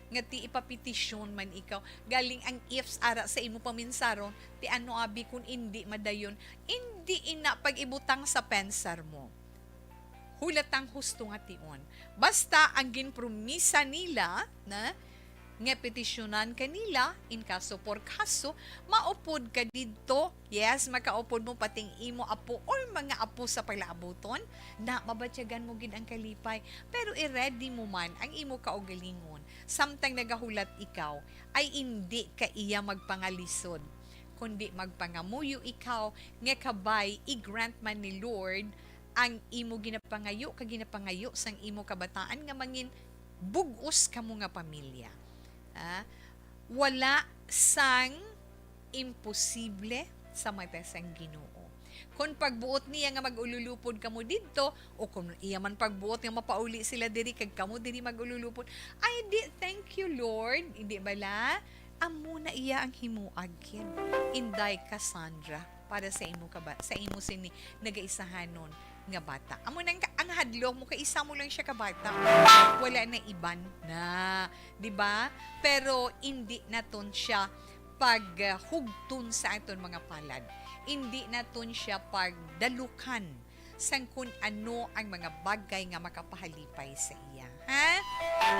nga ti ipapetisyon man ikaw. Galing ang ifs ara sa imo paminsaron, ti ano abi kun indi madayon, indi ina pag-ibutang sa pensar mo. Hulatang husto nga tion. Basta ang ginpromisa nila na nga petisyonan ka nila, in caso por caso, maupod ka didto. Yes, makaupod mo pati ang imo apo or mga apo sa palaabuton, na mabatyagan mo gid ang kalipay. Pero i-ready mo man ang imo kaugalingon. Samtang nagahulat ikaw, ay indi ka iya magpangalisod, kundi magpangamuyo ikaw nga kabay i-grant man ni Lord ang imo ginapangayo kag ginapangayo sang imo kabataan nga mangin bug-os kamo nga pamilya. Ah, wala sang imposible sa mata sang Ginoo. Kon pagbuot niya nga mag-ululupod kamo didto, o kon iya man pagbuot nga mapauli sila diri kag kamo diri mag-ululupod, ay di, thank you, Lord. Hindi bala? Amo na iya ang himuag gid, Inday Cassandra, para sa imo kaba-, sa imo sini nagaisahanon nga bata. Amo nang ka-, ang hadlok mo kay isa mo lang siya ka bata. Wala na iban na, di ba? Pero indi naton siya paghugton sa aton mga palad. indi naton siya pagdalukan sang kun ano ang mga bagay nga makapahalipay sa iya. Ha?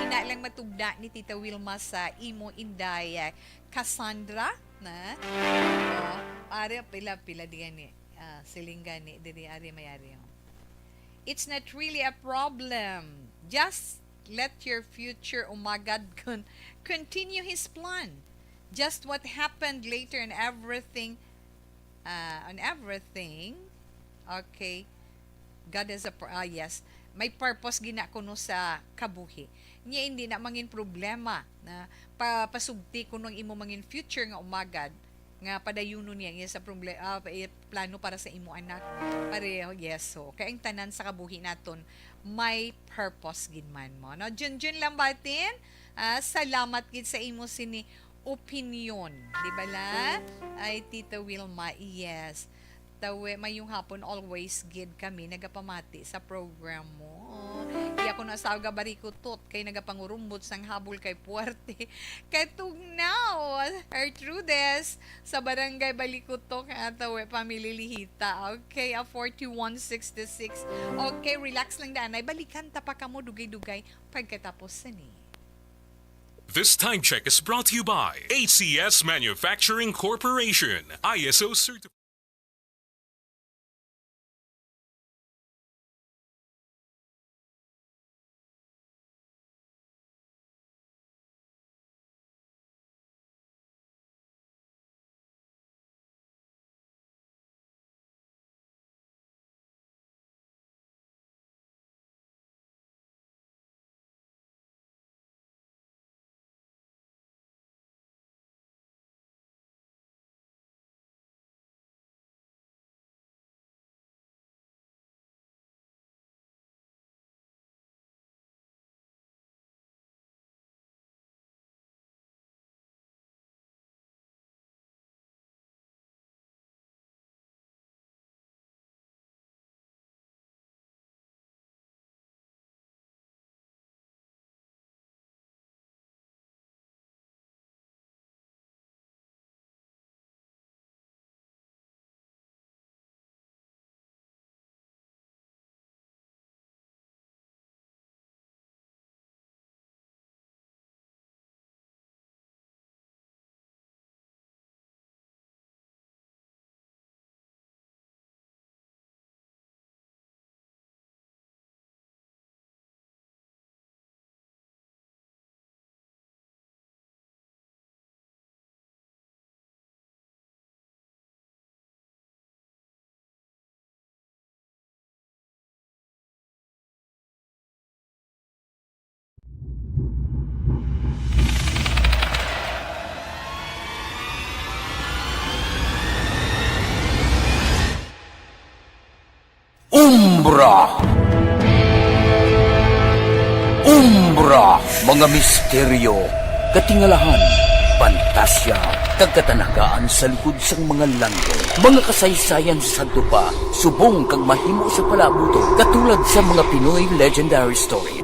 Ina lang matugda ni Tita Wilma sa imo, Inday, ah, Cassandra, na? Oh, ari, pila, pila di gani. Ah, siling gani, diri, ari, may ari, oh. It's not really a problem. Just let your future umagad con-, continue his plan. Just what happened later and everything, ah, on everything, okay, God has a pur-, ah, yes. May purpose gina kuno sa kabuhi. Niya hindi na mangin problema na pa-, pasugti kuno ang imo mangin future nga umagad, nga padayunon niya, niya sa proble-, ah, pa-, eh, plano para sa imo anak. Pareho, yes. So, kay ang tanan sa kabuhi naton may purpose gid man mo, no? Junjun Lambatin, ah, salamat gid sa imo sini opinyon, di ba la? Ay, Tita Wilma, yes. Tawe, mayong hapon, always gid kami nagapamati sa program mo. Iya ko na sa gabarikutot kay nagapangurumbot sang habol kay puwerte. Kay tugnaw, Gertrudes, sa Barangay Balikutok, ah, tawe, Family Lihita. Okay, a forty-one sixty-six. Okay, relax lang, danay. Balikan ta pa kamo dugay-dugay pagkatapos sini. This time check is brought to you by A C S Manufacturing Corporation, I S O certified. Umbra. Umbra, mga misteryo, katingalahan, pantasya, kag katanagaan sa likod sang mga langit. Mga kasaysayan sa sadto pa, subong kag mahimo sa palaabuton, katulad sa mga Pinoy legendary story.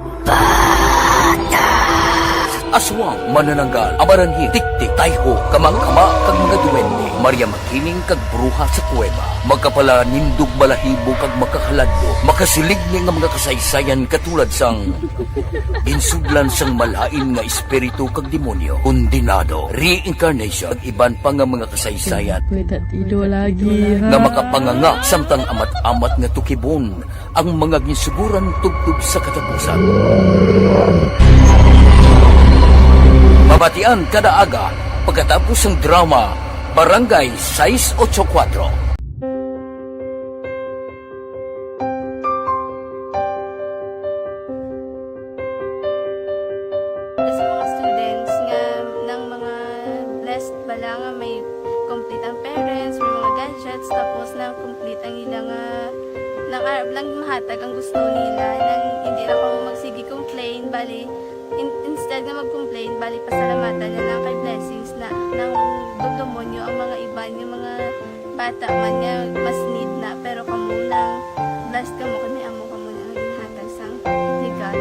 Aswang, manananggal, amaranhit, tiktik, tayho, kamang-kama, kag mga duwende, Maria Makiling kag bruha sa kuweba, makapalanindog balahibo kag makakaladlok, makasiligni nga mga kasaysayan katulad sang ginsudlan sang malain nga espiritu kag demonyo, kondenado, reincarnation, kag iban pa nga mga kasaysayan Pwede tido lagi, ha? Nga makapanganga samtang amat-amat nga tukibon ang mga ginsuguran tubtob sa katapusan. Mabatian kada aga pagkatapos sang drama Barangay sais ocho kuwatro. Sa mga students nga nang mga blessed bala nga may complete ang parents, may mga gadgets, tapos na complete ang ila nga, nang arab lang mahatag ang gusto nila, nang hindi na kamo magsige complain, bali, in-, instead nga mag-complain, bali, pasalamatan na lang kay blessings na, nang dumdumonyo ang mga iban nga mga bata man nga mas need na, pero kamo nang blessed kamo kay may amo kamo na nga ginhatag sang legal.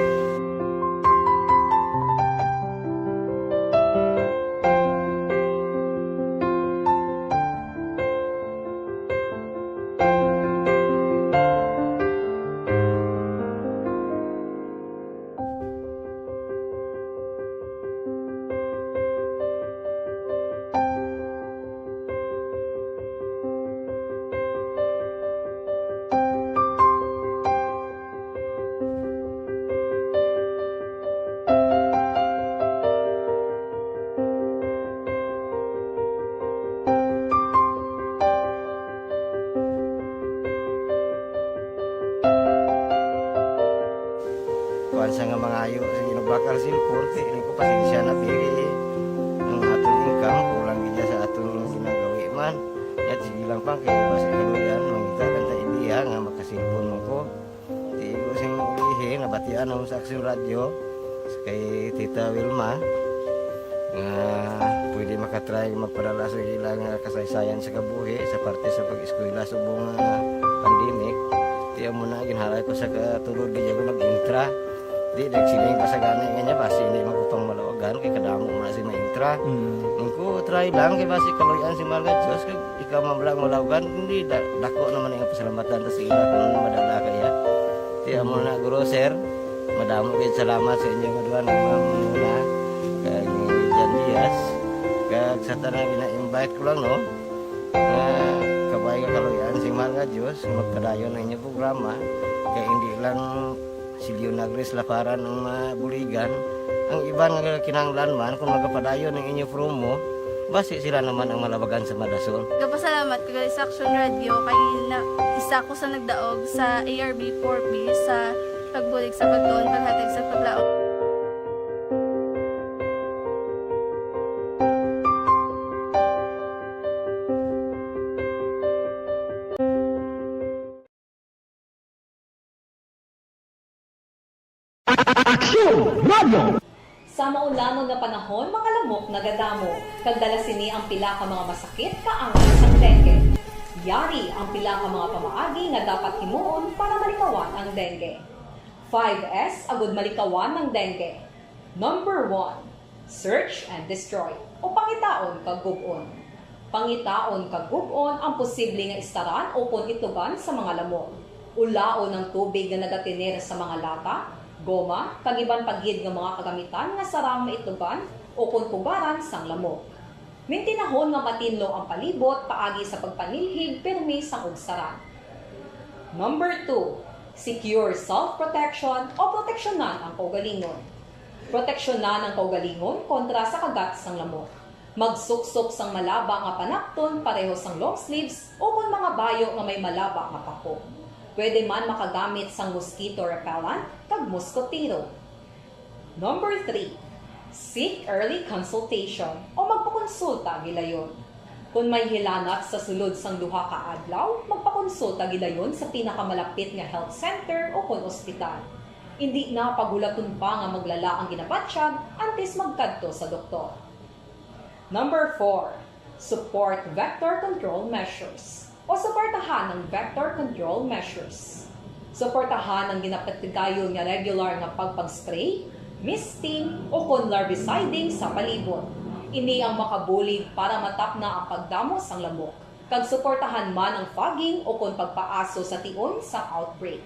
Bakal cellphone, kay ini ko pasensya na, kay ang aton income, kulang gid sa aton ginagawi man. Yat, sige lang pa, kay basi kaluyan, mangita lang ta idea nga makasilpon mo ko. Di ko sing ilihi, nabatian ako sa Aksyon Radyo, kay Tita Wilma, nga pwede makatry magpadala sa ilang kasaysayan sa kabuhi, sa parte sa pag-eskwela subong nga pandemic. Di amo na, ginharay ko sa katulod, di ako nag-intra. Di, nagsiling pa sa gani nga niya, basi hindi man ko pang malawagan, kay kadamo mo na si maintra. Mm. Ang ko, try lang, kay basi kaluyan si Mahal nga Diyos, kag ikaw man lang malawagan, hindi, da-, dako naman ang pasalamatan ta sa ila kung madala kaya. Di, amo na, Guro, Sir, madamo kayo salamat sa inyo nga duha, ni Ma'am Muna, kag ni Jan Diaz, kag sa tanan, gina-invite ko lang, no, nga kabay nga kaluyan si Mahal nga Diyos, magpadayon ang inyong programa, kay hindi lang si Leonagris Laparan ang mabuligan. Ang iban nga kinahanglan man, kung magapadayon ang inyo promo, basi sila naman ang malabagan sa madason. Gapasalamat ko gali sa Action Radio kay na, isa ko sa nagdaog sa A R B four B sa pagbulig sa pagtuon, paghatag sa paglaom. Aksyon Radio! Sa maulanon nga panahon, mga lamok nagadamo, kag dala sini ang pila ka mga masakit kaangay sang dengue. Yari ang pila ka mga pamaagi nga dapat himuon para malikawan ang dengue. Five S agud malikawan ang dengue. Number one, search and destroy, o pangitaon kag gub-on. Pangitaon kag gub-on ang posible nga istaran ukon itugan sa mga lamok. Ulaon ang tubig nga nagatener sa mga lata, goma, kag iban pa gid nga mga kagamitan nga sarang maitugan ukon pugaran sang lamok. Mintinahon nga matinlo ang palibot paagi sa pagpanilhig pirmi sang ugsaran. Number two, secure self-protection o proteksyonan ang kaugalingon. Proteksyonan ang kaugalingon kontra sa kagat sang lamok. Magsuksok sang malaba nga panapton pareho sang long sleeves ukon mga bayo nga may malaba nga pako. Pwede man makagamit sang mosquito repellent kag moskotero. Number three, seek early consultation o magpakonsulta gilayon. Kon may hilanat sa sulod sang duha ka adlaw, magpakonsulta gilayon sa pinakamalapit nga health center ukon ospital. Indi na paghulaton pa nga maglala ang ginabatyag antes magkadto sa doktor. Number four, support vector control measures o suportahan ang vector control measures. Suportahan ang ginapatigayon nga regular nga pagpag-spray, misting, ukon larviciding sa palibot. Ini ang makabulig para matapna ang pagdamo sang lamok, kag suportahan man ang fogging ukon pagpaaso sa tion sa outbreak.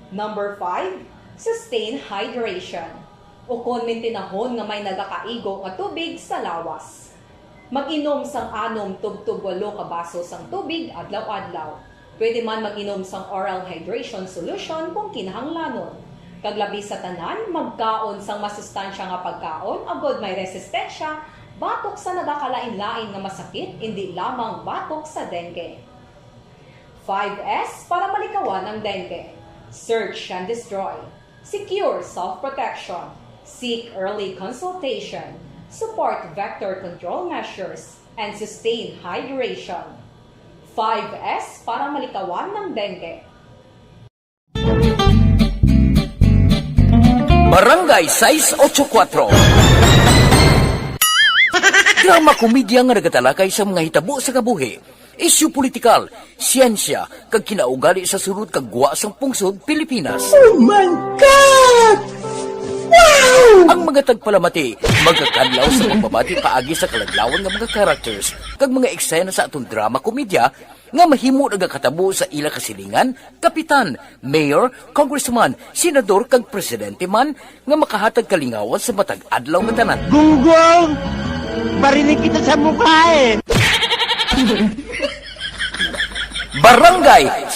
Number five, sustain hydration, ukon mintinahon nga may nagakaigo nga tubig sa lawas. Mag-inom sang anom tubtob walo ka baso sang tubig adlaw-adlaw. Pwede man mag-inom sang oral hydration solution kung kinahanglanon. Kag labi sa tanan, magkaon sang masustansya nga pagkaon agod may resistensya batok sa nagakalain-lain nga masakit, indi lamang batok sa dengue. Five S para malikawan ang dengue. Search and destroy. Secure self-protection. Seek early consultation. Support vector control measures. And sustain hydration. Five S para malikawan ang dengue. Barangay sais ocho kuwatro. Drama komedya nga nagatalakay sa mga hitabo sa kabuhi, isyu politikal, siyensya, kag kinaugali sa sulod kag gwa sang pungsod Pilipinas. Oh my God! Wow! Ang mga tagpalamati magakadlaw sa pagbabati paagi sa kaladlawan nga mga characters kag mga eksena sa aton drama komedya nga mahimo nagakatabo sa ila kasilingan, kapitan, mayor, congressman, senador, kag presidente man nga makahatag kalingawan sa matag adlaw nga tanan. Gunggong! Barinig kita sa mukha eh! Barangay.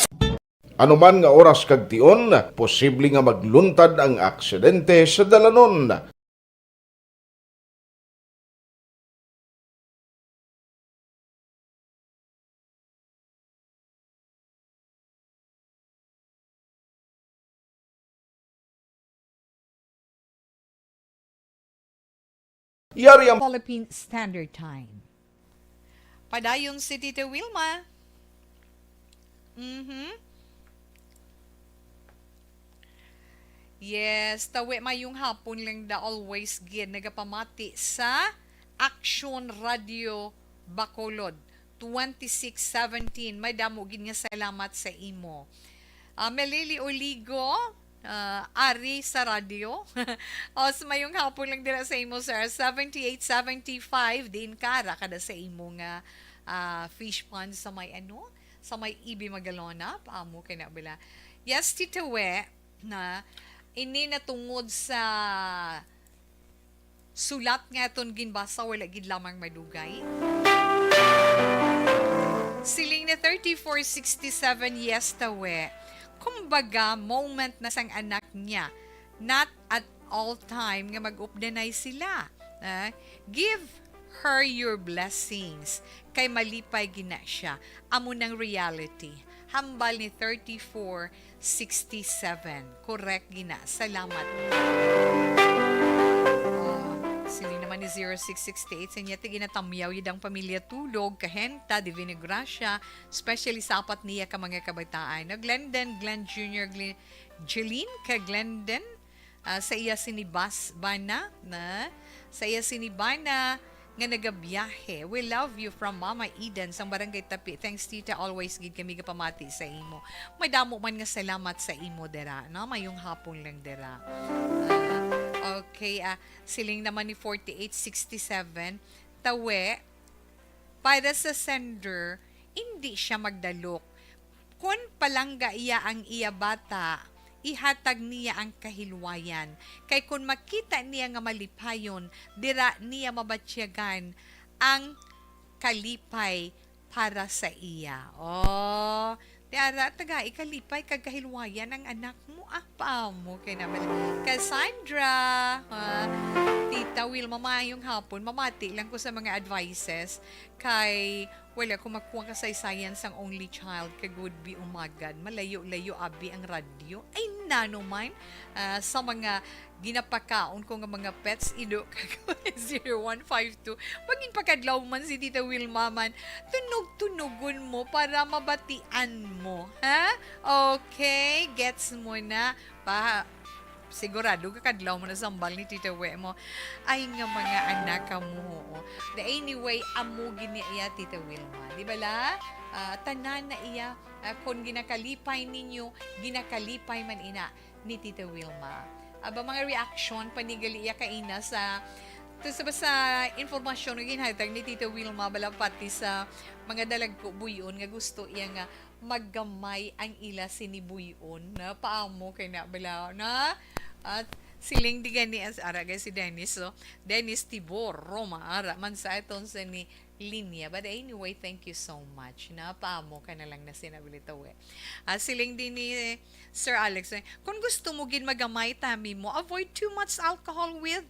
Anuman nga oras kag tion, posible nga magluntad ang aksidente sa dalanon. Yari ang Philippine Standard Time. Padayon si Tita Wilma. Mhm. Yes, tawi, mayong hapon lang da, always gid nagapamati sa Action Radio Bacolod, twenty-six seventeen. May damo gid nga salamat sa imo. Ah, Melili Oligo, ah, ari sa radyo. O, sa mayong hapon lang dira sa imo, sir. Seventy-eight seventy-five, din kara kada sa imo nga, ah, fish pond sa may ano, sa may Ibi Magalona, paamo kay na bala. Yes, Tita We, na ini natungod sa sulat nga aton ginbasa, wala gid lamang madugay. Siling ni thirty-four sixty-seven, yes, tawe. Kumbaga, moment na sang anak niya. Not at all time nga mag-updanay sila. Ah, give her your blessings. Kay malipay gina siya. Amo nang reality. Hambal ni thirty-four sixty-seven. Correct gina. Salamat. Oh, siling naman ni zero six sixty-eight, sa niya, ti ginatamyaw yun ang pamilya Tulog, Kahenta, Divina Gracia, especially sa apat niya ka mga kabataan. No, Glendon, Glenn Junior, Glenn, Jeline, ka Glendon, ah, sa iya sinibas, bana, na, sa iya sinibana, nga nagabiyahe. We love you from Mama Eden sang Barangay Tapi. Thanks, Tita. Always gid kami gapamati sa imo. Madamo man nga salamat sa imo dira, no? Mayong hapon lang dira. Ah, okay, ah, siling naman ni forty-eight sixty-seven, tawe, para sa sender, indi siya magdalok. Kon palangga iya ang iya bata, ihatag niya ang kahilwayan. Kay kon makita niya nga malipayon, dira niya mabatyagan ang kalipay para sa iya. Oh, ti ara, tagai kalipay kag kahilwayan ang anak mo. Ah, paamo kay na bala. Cassandra, ha? Tita Wilma, maayong hapon. Mamati lang ko sa mga advices. Kay wala ko makuha kasaysayan sang only child, kag would be umagad. Malayo-layo abi ang radyo. Ay, nano man, ah, sa mga ginapakaon ko nga mga pets, ido ka ko, zero one five two. Magin pakadlaw man si Tita Wilma man, tunog-tunugon mo para mabatian mo, ha? Okay, gets mo na. Pa, sigurado ka kadlaw mo na sambal ni Tita We mo. Ay, nga mga anak ka mo, oo. The anyway, amo gini iya, Tita Wilma. Di ba la? Ah, tanan na iya, ah, kung ginakalipay ninyo, ginakalipay man ina ni Tita Wilma. Aba, mga reaction, panigali iya kaina sa, to, sa, sa informasyon nga ginhatag ni Tita Wilma, bala pati sa mga dalagko buyon nga gusto iya nga maggamay ang ila sini buyon, na paamo kay na bala, na? At siling di gani as ara kay si Dennis, so, Dennis Tibor, Roma, ara man sa aton sa ni linya. But anyway, thank you so much. Na paamo ka na lang na sinabilitaw eh. Ah, siling din ni Sir Alex, eh, kung gusto mo gid magamay, tami mo, avoid too much alcohol with,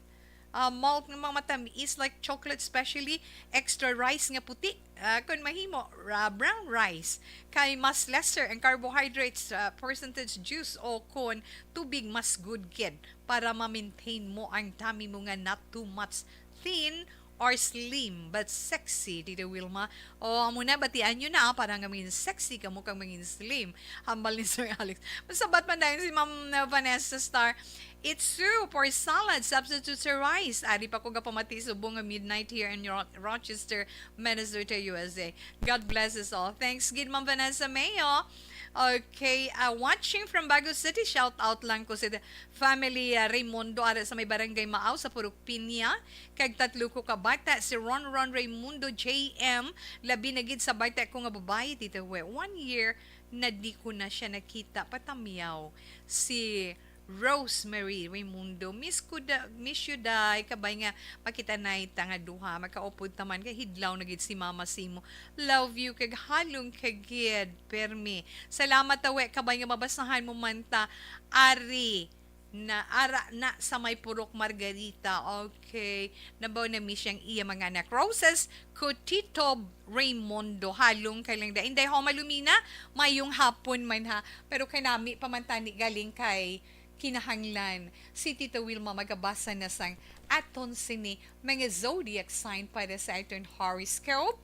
ah, malt nga mga matamis like chocolate, especially extra rice nga puti. Ah, kung mahimo, ra-, brown rice. Kay mas lesser ang carbohydrates, ah, percentage juice o kon tubig mas good gid para ma-maintain mo ang tummy mo nga not too much thin or slim but sexy, Tita Wilma. O, amo na, batian nyo na, ah, para nga mangin sexy kamo kag mangin slim. Hambal ni Sir Alex. Masabat man dayon si Ma'am, uh, Vanessa Star. It's soup or salad, substitute sa rice. Ari pa ko gapamati subong nga midnight here in Ro-, Rochester, Minnesota, U S A. God bless us all. Thanks gid, Ma'am Vanessa Mayo. Okay, uh, watching from Bago City. Shout out lang ko sa family, uh, Raimundo, ara sa may Barangay Maaw sa Purok Piña. Kag tatlo ko ka bata, si Ron Ron Raimundo J M, labi na gid sa bata ko nga babayi, Tita We. One year na di ko na siya nakita. Patamyaw si Rosemary Raimundo. Miss ko da, miss you, day. Kabay nga makita na ta nga duha. Makaupod ta man kay hidlaw na gid si mama simo. Love you kag halong ka gid, permi. Salamat, tawe, kabay nga mabasahan mo man ta. Ari na, ara na sa may Purok Margarita. Okay. Nabaw na mi siyang iya mga anak. Roses, Cotito Raimundo. Halong kay lang da. Inday Homa Lumina, mayong hapon man ha. Pero kay nami pa man tani galing kay kinahanglan si Tita Wilma magabasa na sang aton sini mga zodiac sign para sa aton horoscope.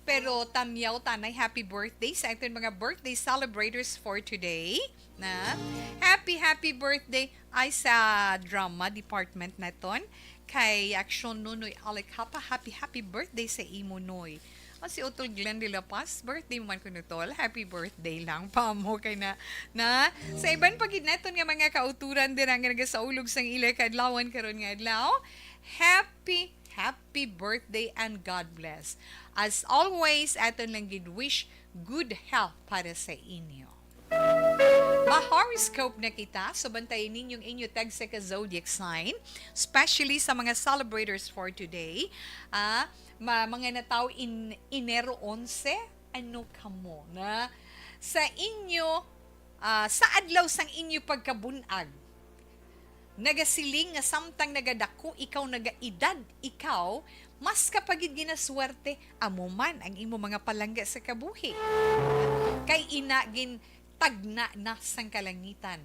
Pero tamyaw tanay happy birthday sa aton mga birthday celebrators for today. Na happy, happy birthday ay sa drama department naton kay Action Nunoy Alicapa. Happy, happy birthday sa imo, Noy. O, si Utol Glenn de la Paz, birthday mo man kuno, Tol. Happy birthday lang pa mo kay na, na. Sa iban pa gid naton nga mga kauturan dira nga nagasaulog sang ila kadlawan karon nga adlaw, happy, happy birthday and God bless. As always, aton lang gid wish good health para sa inyo. Ma-horoscope na kita, so bantayan ninyong inyo tagsa ka zodiac sign, especially sa mga celebrators for today. Ah, ma-, mga natawo in Enero onse, ano kamo na sa inyo, ah, sa adlaw sang inyo pagkabun-ag? Nagasiling nga samtang nagadako ikaw, nagaedad ikaw, mas ka pa gid ginaswerte, amo man ang imo mga palangga sa kabuhi. Kay ina gin tagna na sang kalangitan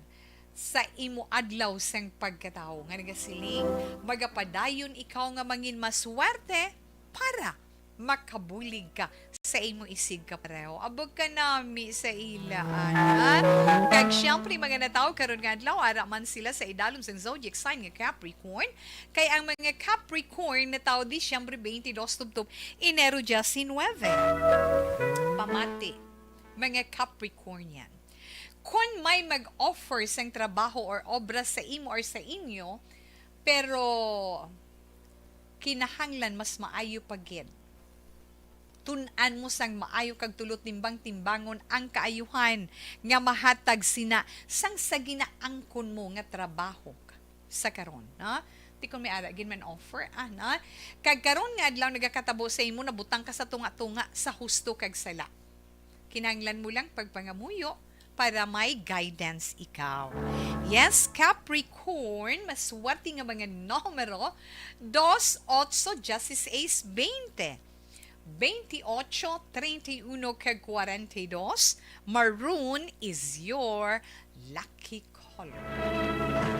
sa imo adlaw sang pagkatawo nga nagasiling, magapadayon ikaw nga mangin maswerte para makabulig ka sa imo isig kapareho. Abog ka nami sa ila, ana. Kag siyempre, mga natawo karon nga adlaw, ara man sila sa idalom sang zodiac sign nga Capricorn. Kay ang mga Capricorn natawo Disyembre twenty-two tubtob Enero diecinuebe. Pamati, mga Capricornian. Kon may mag-offer sang trabaho or obra sa imo or sa inyo, pero kinahanglan mas maayo pa gid. Tun-an mo sang maayo kag tulot timbang-timbangon ang kaayuhan nga mahatag sina sang sa ginaangkon mo nga trabaho sa karon, no? Ti kon may ara gid man offer, ah, no? Kag karon nga adlaw nagakatabo sa imo, nabutang ka sa tunga-tunga sa husto kag sala. Kinahanglan mo lang pagpangamuyo para may guidance ikaw. Yes, Capricorn, maswerte nga mga numero, dos, otso, dieciséis, veinte, veintiocho, treinta y uno, kag cuarenta y dos. Maroon is your lucky color.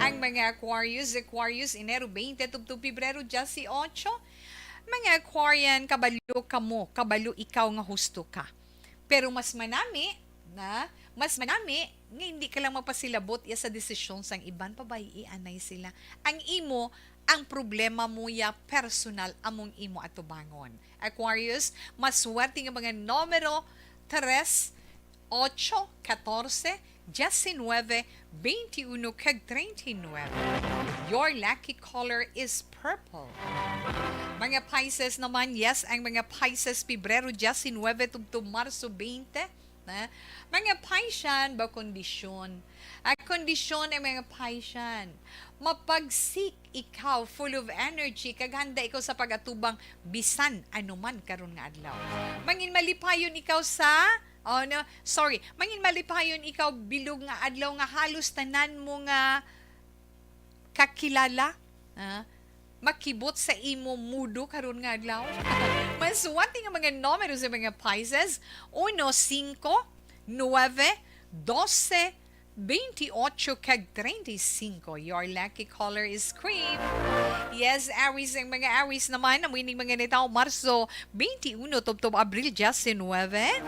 Ang mga Aquarius, Aquarius, Enero twenty tubtob Pebrero dieciocho. Mga Aquarian, kabalo kamo, kabalo ikaw nga husto ka. Pero mas manami, na, mas manami nga hindi ka lang magpasilabot ya sa desisyon sang iban, pabay-i anay sila. Ang imo, ang problema mo ya personal, among imo atubangon. Aquarius, maswerte nga mga numero tres, ocho, katorse, diecinuebe, veintiuno, kag treinta y nuebe. Your lucky color is purple. Mga Pisces naman, yes, ang mga Pisces, Pebrero diecinuebe tubtob Marso twenty, na, mga Piscean, ba kondisyon. Ang kondisyon ay mga Piscean, mapagsik ikaw, full of energy, kag handa ikaw sa pag-atubang bisan anuman karon nga adlaw. Mangin malipayon ikaw sa, oh, no, sorry, mangin malipayon ikaw bilog nga adlaw nga halos tanan mo nga kakilala, ah, makibot sa imo mudo karon nga adlaw. Maswerte nga mga numero sa mga Pisces, uno, singko, nuebe, dose, veintiocho, kag treinta y cinco. Your lucky color is cream. Yes, Aries, ang mga Aries naman, amo ining mga natawo Marso twenty-uno tubtob Abril diecinuebe.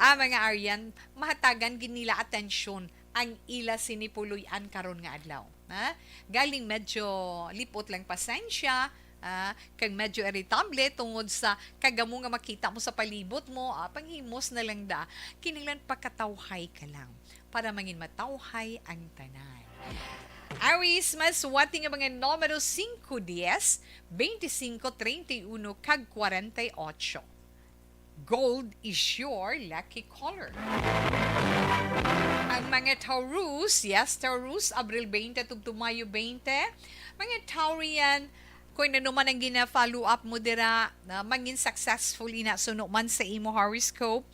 Ang mga Arian, mahatagan gid nila atensyon ang ila sini puloy-an karon nga adlaw. Ha? Galing medyo lipot lang pasensya, ah, kag medyo iritable tungod sa kagamo nga makita mo sa palibot mo, ah, panghimos na lang da. Kinahanglan pakatawhay ka lang para mangin matawhay ang tanan. Aries, maswerte nga mga numero singko, dies, veinticinco, treinta y uno, kag cuarenta y ocho. Gold is your lucky color. Ang mga Taurus, yes, Taurus, Abril twenty tubtob Mayo twenty. Mga Taurian, kung ano man ang gina-follow up mo dira, na mangin successful ina suno man sa imo horoscope,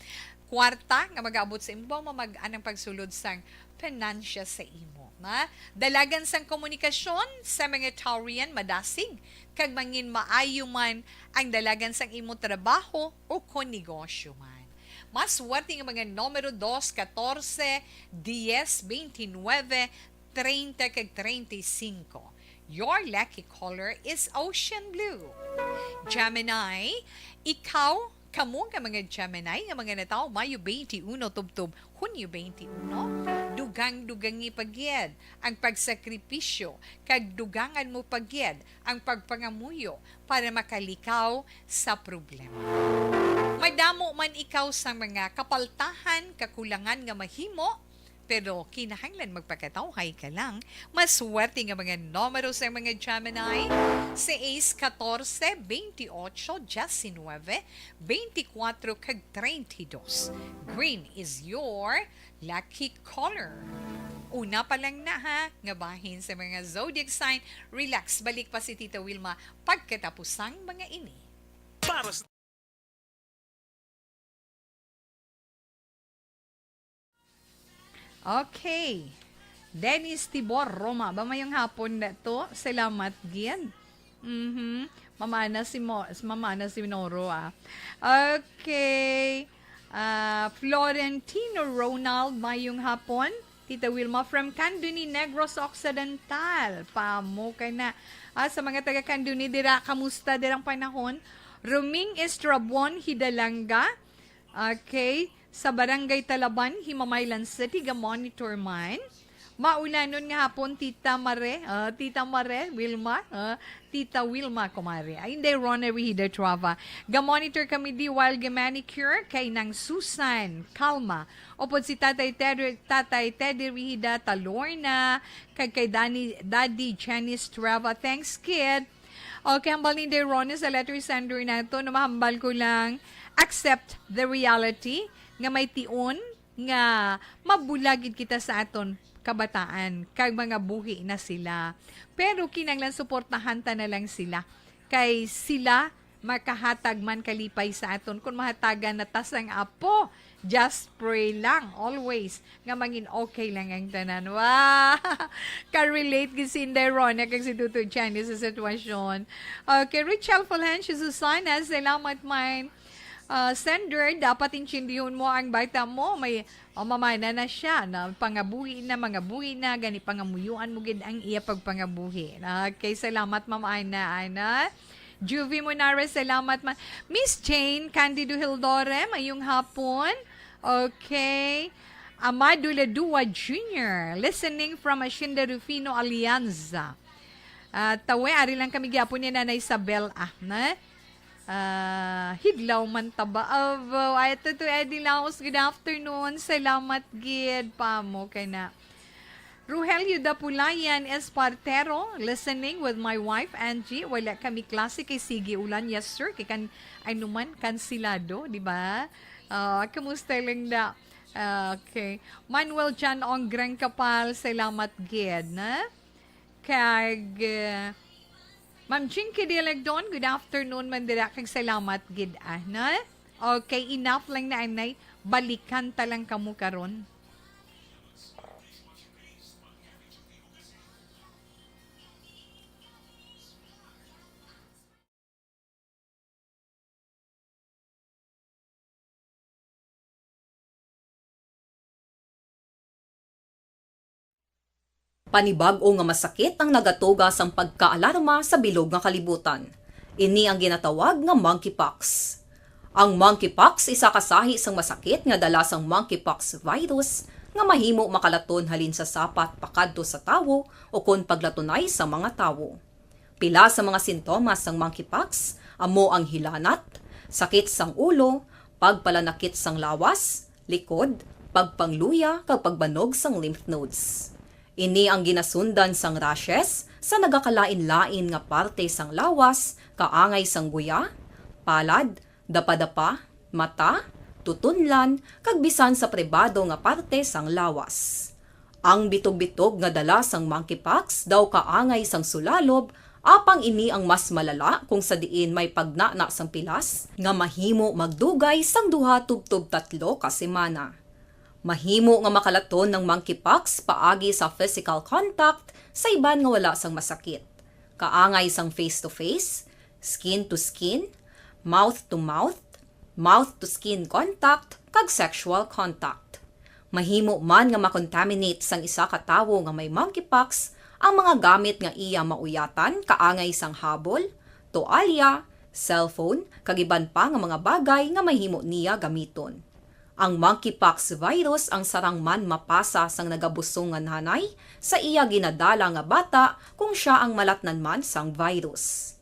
kwarta nga mag-abot sa imo, ba mamag-an ang pagsulod sang pinansya sa imo, na dalagan sang komunikasyon sa mga Taurian madasig, kag mangin maayo man ang dalagan sang imo trabaho o kon negosyo man. Mas swerte nga mga numero dos, katorse, dies, veintinuebe, treinta kag treinta y cinco. Your lucky color is ocean blue. Gemini, ikaw, kamo nga mga Gemini nga mga natawo Mayo twenty-one tubtob Hunyo twenty-one, dugang-dugangi pa gid ang pagsakripisyo kag dugangan mo pa gid ang pagpangamuyo para makalikaw sa problema. Madamo man ikaw sa mga kapaltahan, kakulangan nga mahimo, pero kinahanglan magpakatawhay ka lang. Maswerte nga mga numero sa mga Gemini, seis, katorse, bentiocho, diecinuebe, bentikwatro, kag treinta y dos. Green is your lucky color. Una pa lang na ha, nga bahin sa mga zodiac sign. Relax, balik pa si Tita Wilma pagkatapusang mga ini. Para sa Okay. Dennis Tibor Roma. Ba, mayong hapon na to? Salamat gid. Mhm. Mamana si Mo, mamana si Noro, ah. Okay. Ah, Florentino Ronald, mayong hapon. Tita Wilma from Candoni, Negros Occidental. Pamo ka na. Ah, sa mga taga Candoni dira, kamusta dirang panahon? Ruming Estrabon Hidalanga. Okay. Sa Barangay Talaban, Himamaylan City, ga-monitor man. Maulanon nga hapon, Tita Mare, ah, Tita Mare, Wilma, ah, Tita Wilma, kumare. Ay, hindi, Ron Rehida Trava. Ga-monitor kami di while ga-manicure kay Nang Susan Calma. Upod si Tatay Teddy, Tatay Teddy Rehida Talorna, kag kay Danny, Daddy Janice Trava. Thanks, kid. Okay, hambal ni Inday Ronnie sa letter sender nato, no, mahambal ko lang, accept the reality nga may tion nga mabula gid kita sa aton kabataan, kag mga buhi na sila. Pero kinahanglan suportahan ta na lang sila, kay sila makahatag man kalipay sa aton kon mahatagan na ta sang apo. Just pray lang always nga mangin okay lang ang tanan. Wow! Ka-relate gid si Inday Rona kag si Tutoy Chani sa sitwasyon. Okay, Richelle Fulgencio Susana, salamat man. Ah, sender, dapat intindihon mo ang bata mo. May, oh, mamana na siya. Na, pangabuhi na, mangabuhi na, gani pangamuyuan mo gid ang iya pagpangabuhi. Okay, salamat, Ma'am Ana. Ana. Juvie Monares, salamat, ma-, Miss Jane Candido Hildore, mayong hapon. Okay. Amado Ladua Junior, listening from Hacienda Rufino Alianza. Ah, tawe, ari lang kami gyapon ni Nanay Isabel, ah, na? Ah, hidlaw man taba. Abo, ay, ito to, Eddie Laos, good afternoon. Salamat gid, pamo, kay na. Rogelio Dapulayan Espartero, listening with my wife, Angie. Wala kami klase kay sige ulan. Yes, sir. Kay kan, ay naman, kansilado, di ba? Ah, kamusta lang na? Ah, okay. Manuel John Onggrang Kapal, salamat gid, na? Kag, eh, Ma'am Chinky Dialegdon, good afternoon man dira, kag salamat gid, ah, na? Okay, enough lang na, anay. Balikan ta lang kamo karon. Panibag-o nga masakit ang nagatuga sang pagkaalarma sa bilog nga kalibutan. Ini ang ginatawag nga monkeypox. Ang monkeypox isa ka sahi sang masakit nga dala sang monkeypox virus nga mahimo makalaton halin sa sapat pakadto sa tawo ukon paglatunay sa mga tawo. Pila sa mga sintomas sang monkeypox amo ang hilanat, sakit sang ulo, pagpalanakit sang lawas, likod, pagpangluya, kag pagbanog sang lymph nodes. Ini ang ginasundan sang rashes sa nagakalain-lain nga parte sang lawas, kaangay sang guya, palad, dapadapa, mata, tutunlan, kag bisan sa pribado nga parte sang lawas. Ang bitog-bitog nga dala sang monkeypox daw kaangay sang sulalob, apang ini ang mas malala kung sa diin may pagnana sang pilas nga mahimo magdugay sang duha tubtob tatlo ka semana. Mahimo nga makalaton ang monkeypox paagi sa physical contact sa iban nga wala sang masakit, kaangay sang face-to-face, skin-to-skin, mouth-to-mouth, mouth-to-skin contact, kag sexual contact. Mahimo man nga makontaminate sang isa ka tawo nga may monkeypox ang mga gamit nga iya mauyatan, kaangay sang habol, toalya, cellphone, kag iban pa nga mga bagay nga mahimo niya gamiton. Ang monkeypox virus ang sarang man mapasa sang nagabusong nga nanay sa iya ginadala nga bata kung sia ang malatnan man sang virus.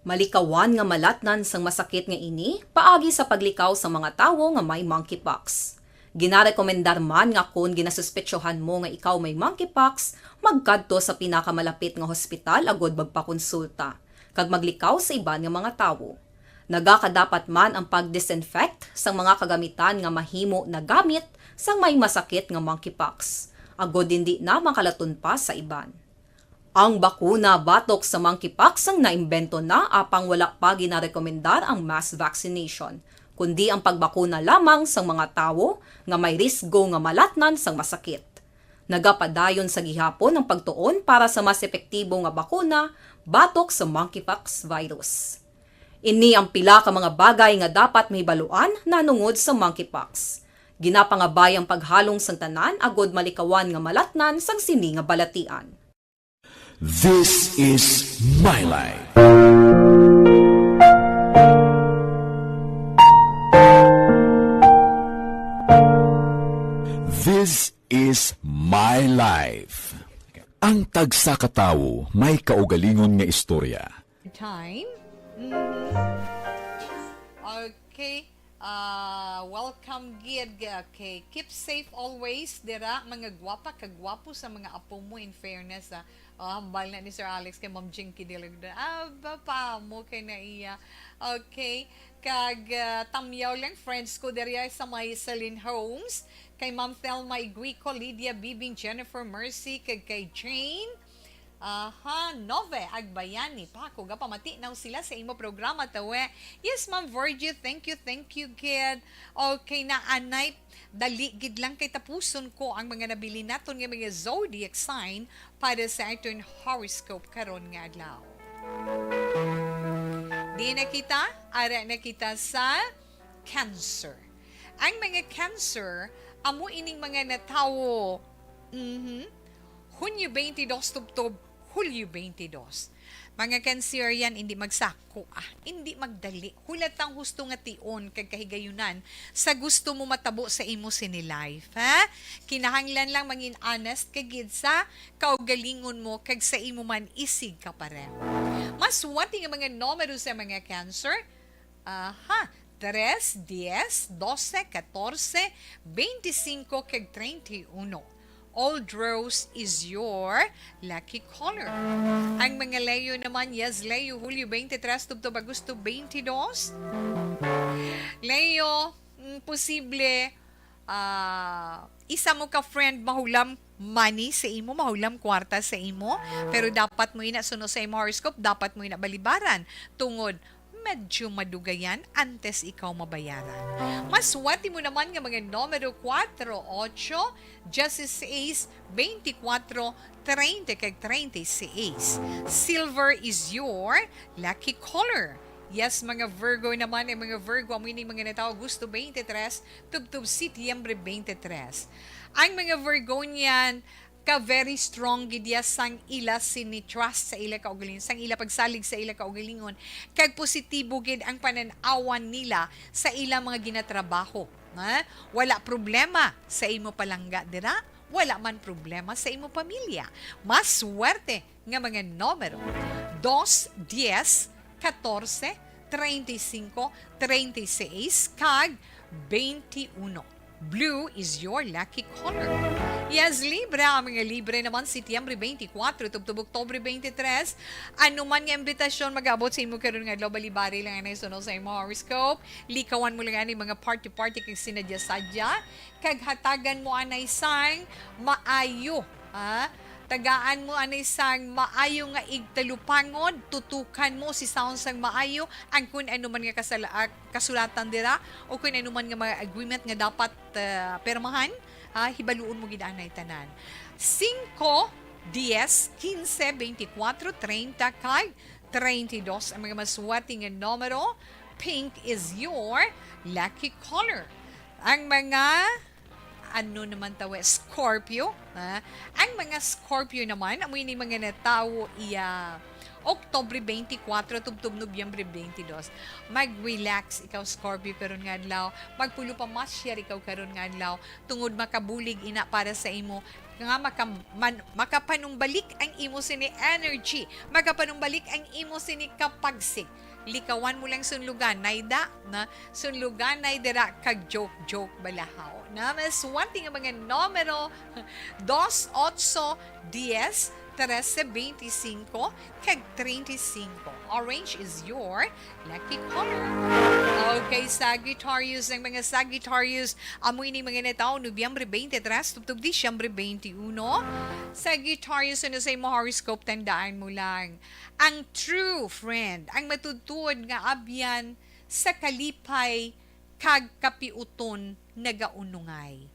Malikawan nga malatnan sang masakit nga ini paagi sa paglikaw sa mga tawo nga may monkeypox. Ginarekomendar man nga kon ginasuspetsohan mo nga ikaw may monkeypox, magkadto sa pinakamalapit nga hospital agud magpakonsulta kag maglikaw sa iban nga mga tawo. Nagakadapat man ang pag-disinfect sang mga kagamitan nga mahimo nagamit sang may masakit nga monkeypox, agud indi na makalaton pa sa iban. Ang bakuna batok sa monkeypox ang naimbento na, apang wala pa ginarekomendar ang mass vaccination, kundi ang pagbakuna lamang sang mga tawo nga may risgo nga malatnan sang masakit. Nagapadayon sa gihapon ang pagtuon para sa mas epektibo nga bakuna batok sa monkeypox virus. Ini ang pila ka mga bagay nga dapat mahibaluan nahanungod sa monkeypox. Ginapangabay ang paghalong sang tanan agud malikawan nga malatnan sang sini nga balatian. This is My Life. This is My Life. Ang tagsa ka tawo may kaugalingon nga istorya. Time. Mhm. Okay. Ah, welcome gid. Okay. Keep safe always, dira, mga gwapa kag gwapo sa mga apo mo, in fairness, ah. Oh, hambal na ni Sir Alex kay Ma'am Jinky Dilagda. Ah, ba pa mo kay na iya. Okay. Kag, ah, tamyaw lang, friends ko diri sa may Celine Homes. Kay Ma'am Thelma Iguico, Lydia Bibing, Jennifer Mercy, kag kay Jane. Aha, Nove Agbayani, Paco, gapamati naw sila sa imo programa, tawe. Yes, Ma'am Virgie, thank you, thank you, kid. Okay na, anay, dali gid lang kay tapuson ko ang mga nabilin naton nga mga zodiac sign para sa aton horoscope karon nga adlaw. Di na kita, ara na kita sa Cancer. Ang mga Cancer, amo ining mga natawo, mhm, Hunyo twenty-two tubtob Hulyo twenty-two. Mga Cancerian, hindi magsako, ah. Hindi magdali. Hulat ang husto nga tion kag kahigayunan sa gusto mo matabo sa imo sini life, ha? Kinahanglan lang mangin honest ka gid sa kaugalingon mo kag sa imo man isig ka pareho. Mas wati nga mga numero sa mga Cancer, aha, tres, dies, dose, katorse, bente singko, kag treinta y uno. Old rose is your lucky color. Ang mga Leo naman, yes, Leo, Hulyo twenty-three tubtob Agosto twenty-dos. Leo, mm, posible, ah, isa mo ka friend mahulam money sa imo, mahulam kwarta sa imo, pero dapat mo ina suno sa imo horoscope, dapat mo ina balibaran tungod medyo madugayan antes ikaw mabayaran. Mas wati mo naman nga mga numero kuwatro, otso, dieciséis, beintikwatro, treinta kag treinta y seis. Silver is your lucky color. Yes, mga Virgo naman, ang mga Virgo, amo ini mga natawo Agosto twenty-three, tubtob Setyembre twenty-three. Ang mga Virgonian, ka very strong gid ya sang ila sini trust sa ila kaugalingon, sang ila pagsalig sa ila kaugalingon, kag positibo gid ang panan-awan nila sa ila mga ginatrabaho, ha? Wala problema sa imo palangga dira, wala man problema sa imo pamilya. Mas swerte nga mga numero, dos, dies, katorse, treinta y cinco, treinta y seis, kag twenty-uno. Blue is your lucky color. Yes, Libra. Ang mga Libra naman, Setyembre twenty-four, tubtob Oktubre twenty-three. Ano man nga imbitasyon mag-abot sa imo karon nga adlaw, balibari lang ang naisunod sa imo horoscope. Likawan mo lang ani mga party-party kag sinadya-sadya. Kag hatagan mo anay sang maayo, ha? Tagaan mo anay sang maayo nga igtalupangod, tutukan mo si sound sang maayo, ang kun ano man nga kasala-, ah, kasulatan dira, o kun ano man nga mga agreement nga dapat, ah, pirmahan, ha, hibaluon mo gid anay tanan. Singko, dies, kinse, beintikwatro, treinta, kag treinta y dos ang mga maswati nga numero. Pink is your lucky color. Ang mga Ano naman tawo, Scorpio? Ha? Ang mga Scorpio naman, amo ini mga natawo iya Oktubre twenty-four tubtob Nobyembre twenty-two. Mag-relax ikaw, Scorpio, karon nga adlaw. Magpulo pa masyar ikaw karon nga adlaw, tungod makabulig ina para sa imo nga maka-, man-, makapanumbalik ang imo sini energy, makapanumbalik ang imo sini kapagsik. Likawan mo lang sunlugan, nay da, na sunlugan, nay dira, kag joke-joke balahaw. Na, mas one thing ang mga numero, dos, otso, dies, trese, beintisinko, kag treintisinko. Orange is your lucky color. Okay, Sagittarius, ang mga Sagittarius, amo ini mga natawo, Nobyembre twenty-three, tubtob Disyembre twenty-one. Sagittarius, ano sa imo horoscope, tandaan mo lang, ang true friend, ang matuod-tuod nga abyan sa kalipay kag kapiuton nagaunungay.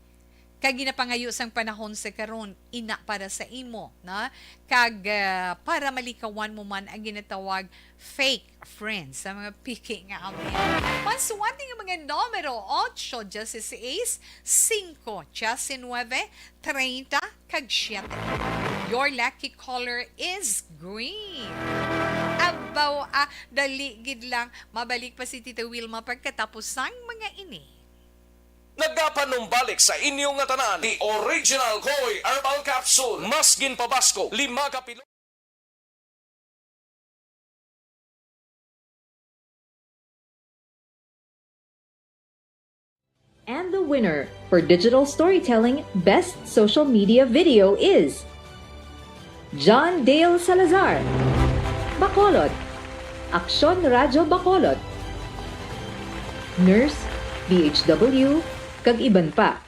Kag ginapangayo sang panahon sa karon, ina para sa imo, na? Kag, ah, para malikawan mo man ang ginatawag fake friends, sa mga piki nga abyan. Mas one thing ang mga numero, otso, dieciséis, singko, diecinuebe, treinta, kag siete. Your lucky color is green. Abaw, ah, dali gid lang. Mabalik pa si Tita Wilma pagkatapos sang mga ini. Nagapanumbalik sa inyo nga tanan, the original Koy Herbal Capsule. Mas ginpabasko, lima ka pilo. And the winner for digital storytelling best social media video is John Dale Salazar, Bacolod, Aksyon Radyo Bacolod, Nurse, D H W, kag iban pa.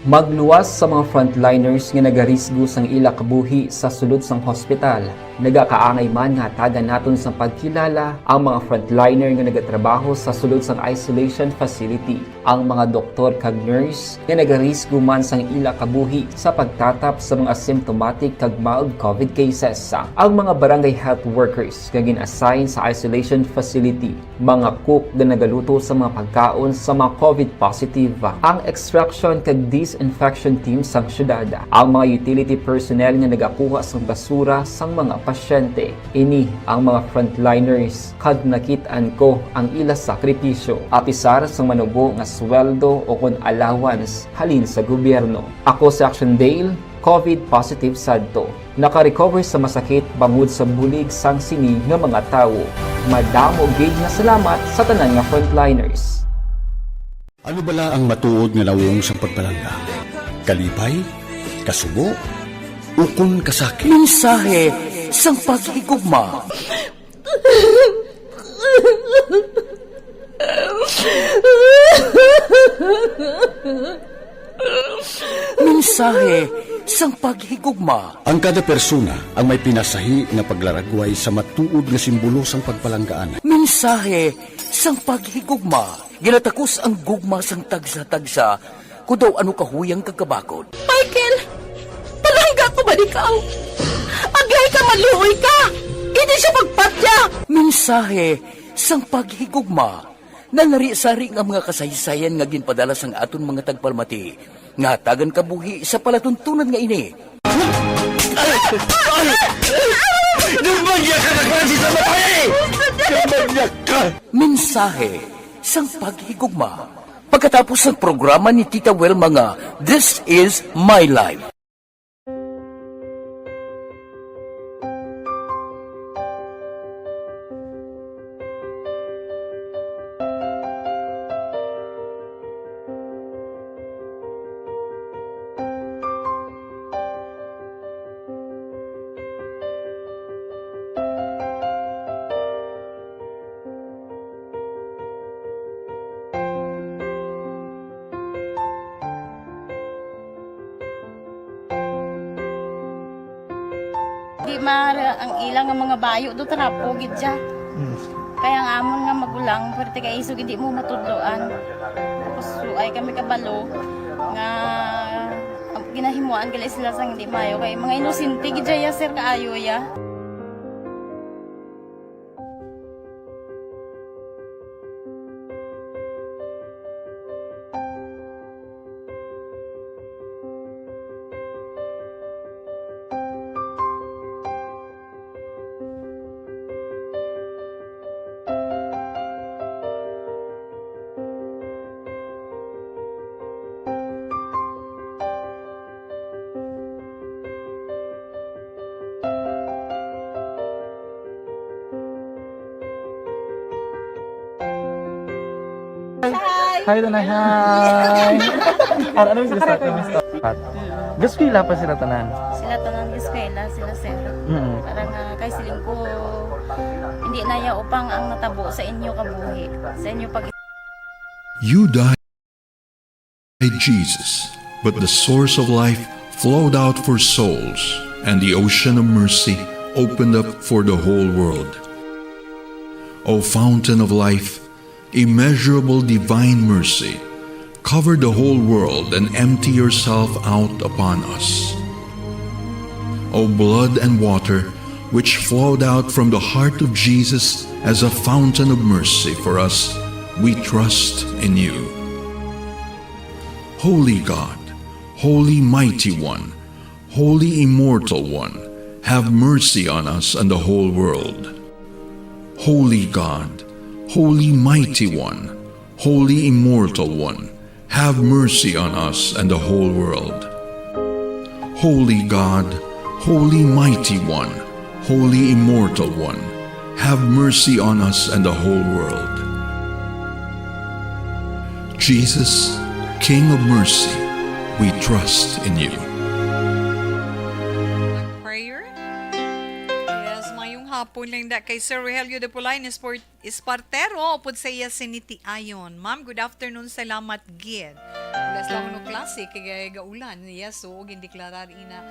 Magluwas sa mga frontliners nga nagarisgo sang ila kabuhi sa sulod sang hospital. Nagakaangay man nga hatagan naton sang pagkilala ang mga frontliner nga nagatrabaho sa sulod sang isolation facility, ang mga doktor kag nurse nga nagarisgo man sang ila kabuhi sa pagtatap sa mga asymptomatic kag mild covid cases, ang mga barangay health workers nga gin-assign sa isolation facility, mga cook nga nagaluto sa mga pagkaon sa mga covid positive, ang extraction kag disinfection team sang syudad, ang mga utility personnel nga nagakuha sang basura sang mga pasyente. Ini ang mga frontliners kag nakit-an ko ang ila sakripisyo, apisar sang manubo nga sweldo o kon allowance halin sa gobyerno. Ako si Action Dale, covid positive sadto. Naka-recover sa masakit bangod sa bulig sang sini nga mga tawo. Madamo gid nga salamat sa tanan nga frontliners. Ano bala ang matuod nga nawong sang pagpalangga? Kalipay? Kasubo? Ukon kasakit? Mensahe sang paghigugma. Mensahe sang paghigugma. Ang kada persona ang may pinasahi nga paglaragway sa matuod nga simbolo sang pagpalanggaan. Mensahe sang paghigugma. Ginatakos ang gugma sang tagsa-tagsa, kon daw ano kahuyang kag kabakod. Michael, palangga ko man ikaw. Aglaay ka, maluoy ka. Indi siya magpatya. Mensahe sang paghigugma. Nalari-sari nga mga kasaysayan nga ginpadala sang aton mga tagpalamati nga hatagan kabuhi sa palatuntunan nga ini. Ay! Ay! Ay! Demonyo ka na klase sa babae! Demonyo ka! Mensahe sang paghigugma. Pagkatapos sang programa ni Tita Wilma nga This Is My Life. Di mara ang ila nga mga bayo do trapo gid siya. Mm. Kaya ang amon nga magulang, pwerte kay isog hindi mo matudloan. Tapos suay kami kabalo nga ginahimuan gali sila sang hindi maayo kay mga inosente gid siya, sir, kaayo ya. Hi, Tanay. Hi. Ano, ano yung sila sa, ano yung sila? Gaskwela pa sila tanan. Sila tanan eskwela, sila sir. Mm. Para nga kay siling ko, hindi na ya upang ang natabo sa inyo kabuhi, sa inyo pag You died, Jesus, but the source of life flowed out for souls, and the ocean of mercy opened up for the whole world. O fountain of life, immeasurable divine mercy, cover the whole world and empty yourself out upon us. O blood and water, which flowed out from the heart of Jesus as a fountain of mercy for us, we trust in you. Holy God, Holy Mighty One, Holy Immortal One, have mercy on us and the whole world. Holy God, Holy Mighty One, Holy Immortal One, have mercy on us and the whole world. Holy God, Holy Mighty One, Holy Immortal One, have mercy on us and the whole world. Jesus, King of mercy, we trust in you. Prayer? Yes, mayong hapon lang da kay Sir Rogelio de Pulay ni Sport Espartero, upod sa iya sinitiayon. Ma'am, good afternoon, salamat gid. Wala sila kuno klase, kay gaulan. Yes, so, gindeklarar ina.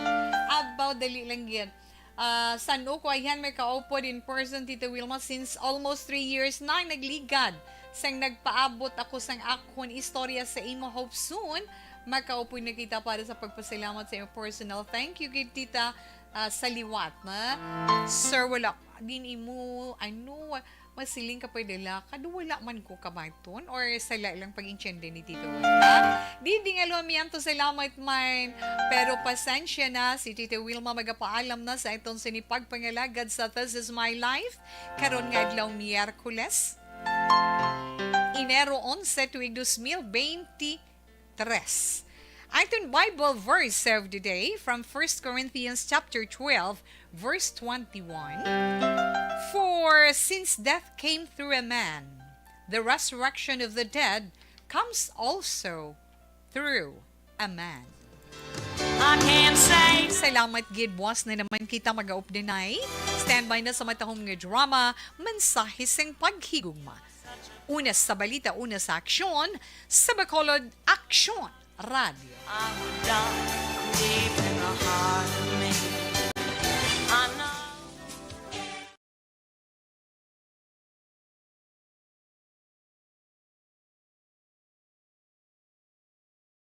Abaw, dali lang gid. Ah, san-o ko ayhan may kaupod in person, Tita Wilma, since almost three years na nagligad. Sang nagpaabot ako sang akon istorya sa imo, hope soon makaupod na kita para sa pagpasalamat sa imo personal. Thank you gid, Tita, ah, sa liwat, na. Sir, wala din imo, ano, masiling ka pwede lakad, wala man ko kabaton, or sala lang pag-intiende ni Tito Wilma. Di, di nga lumianto, salamat man. Pero pasensya na, si Tito Wilma magapaalam na sa itong sini pagpangalagad sa This Is My Life. Karon nga adlaw, Miyerkules, Enero onse, tuig dos mil bente tres. Aton Bible verse of the day from First Corinthians chapter twelve, verse twenty-one. For since death came through a man, the resurrection of the dead comes also through a man. I can't say Salamat gid, buwas na naman kita mag-aupdanay. Standby na sa matahom nga drama, mensahe sing paghigugma. Una sa balita, una sa aksyon, sa Bacolod Aksyon Radio. I would die deep in the heart of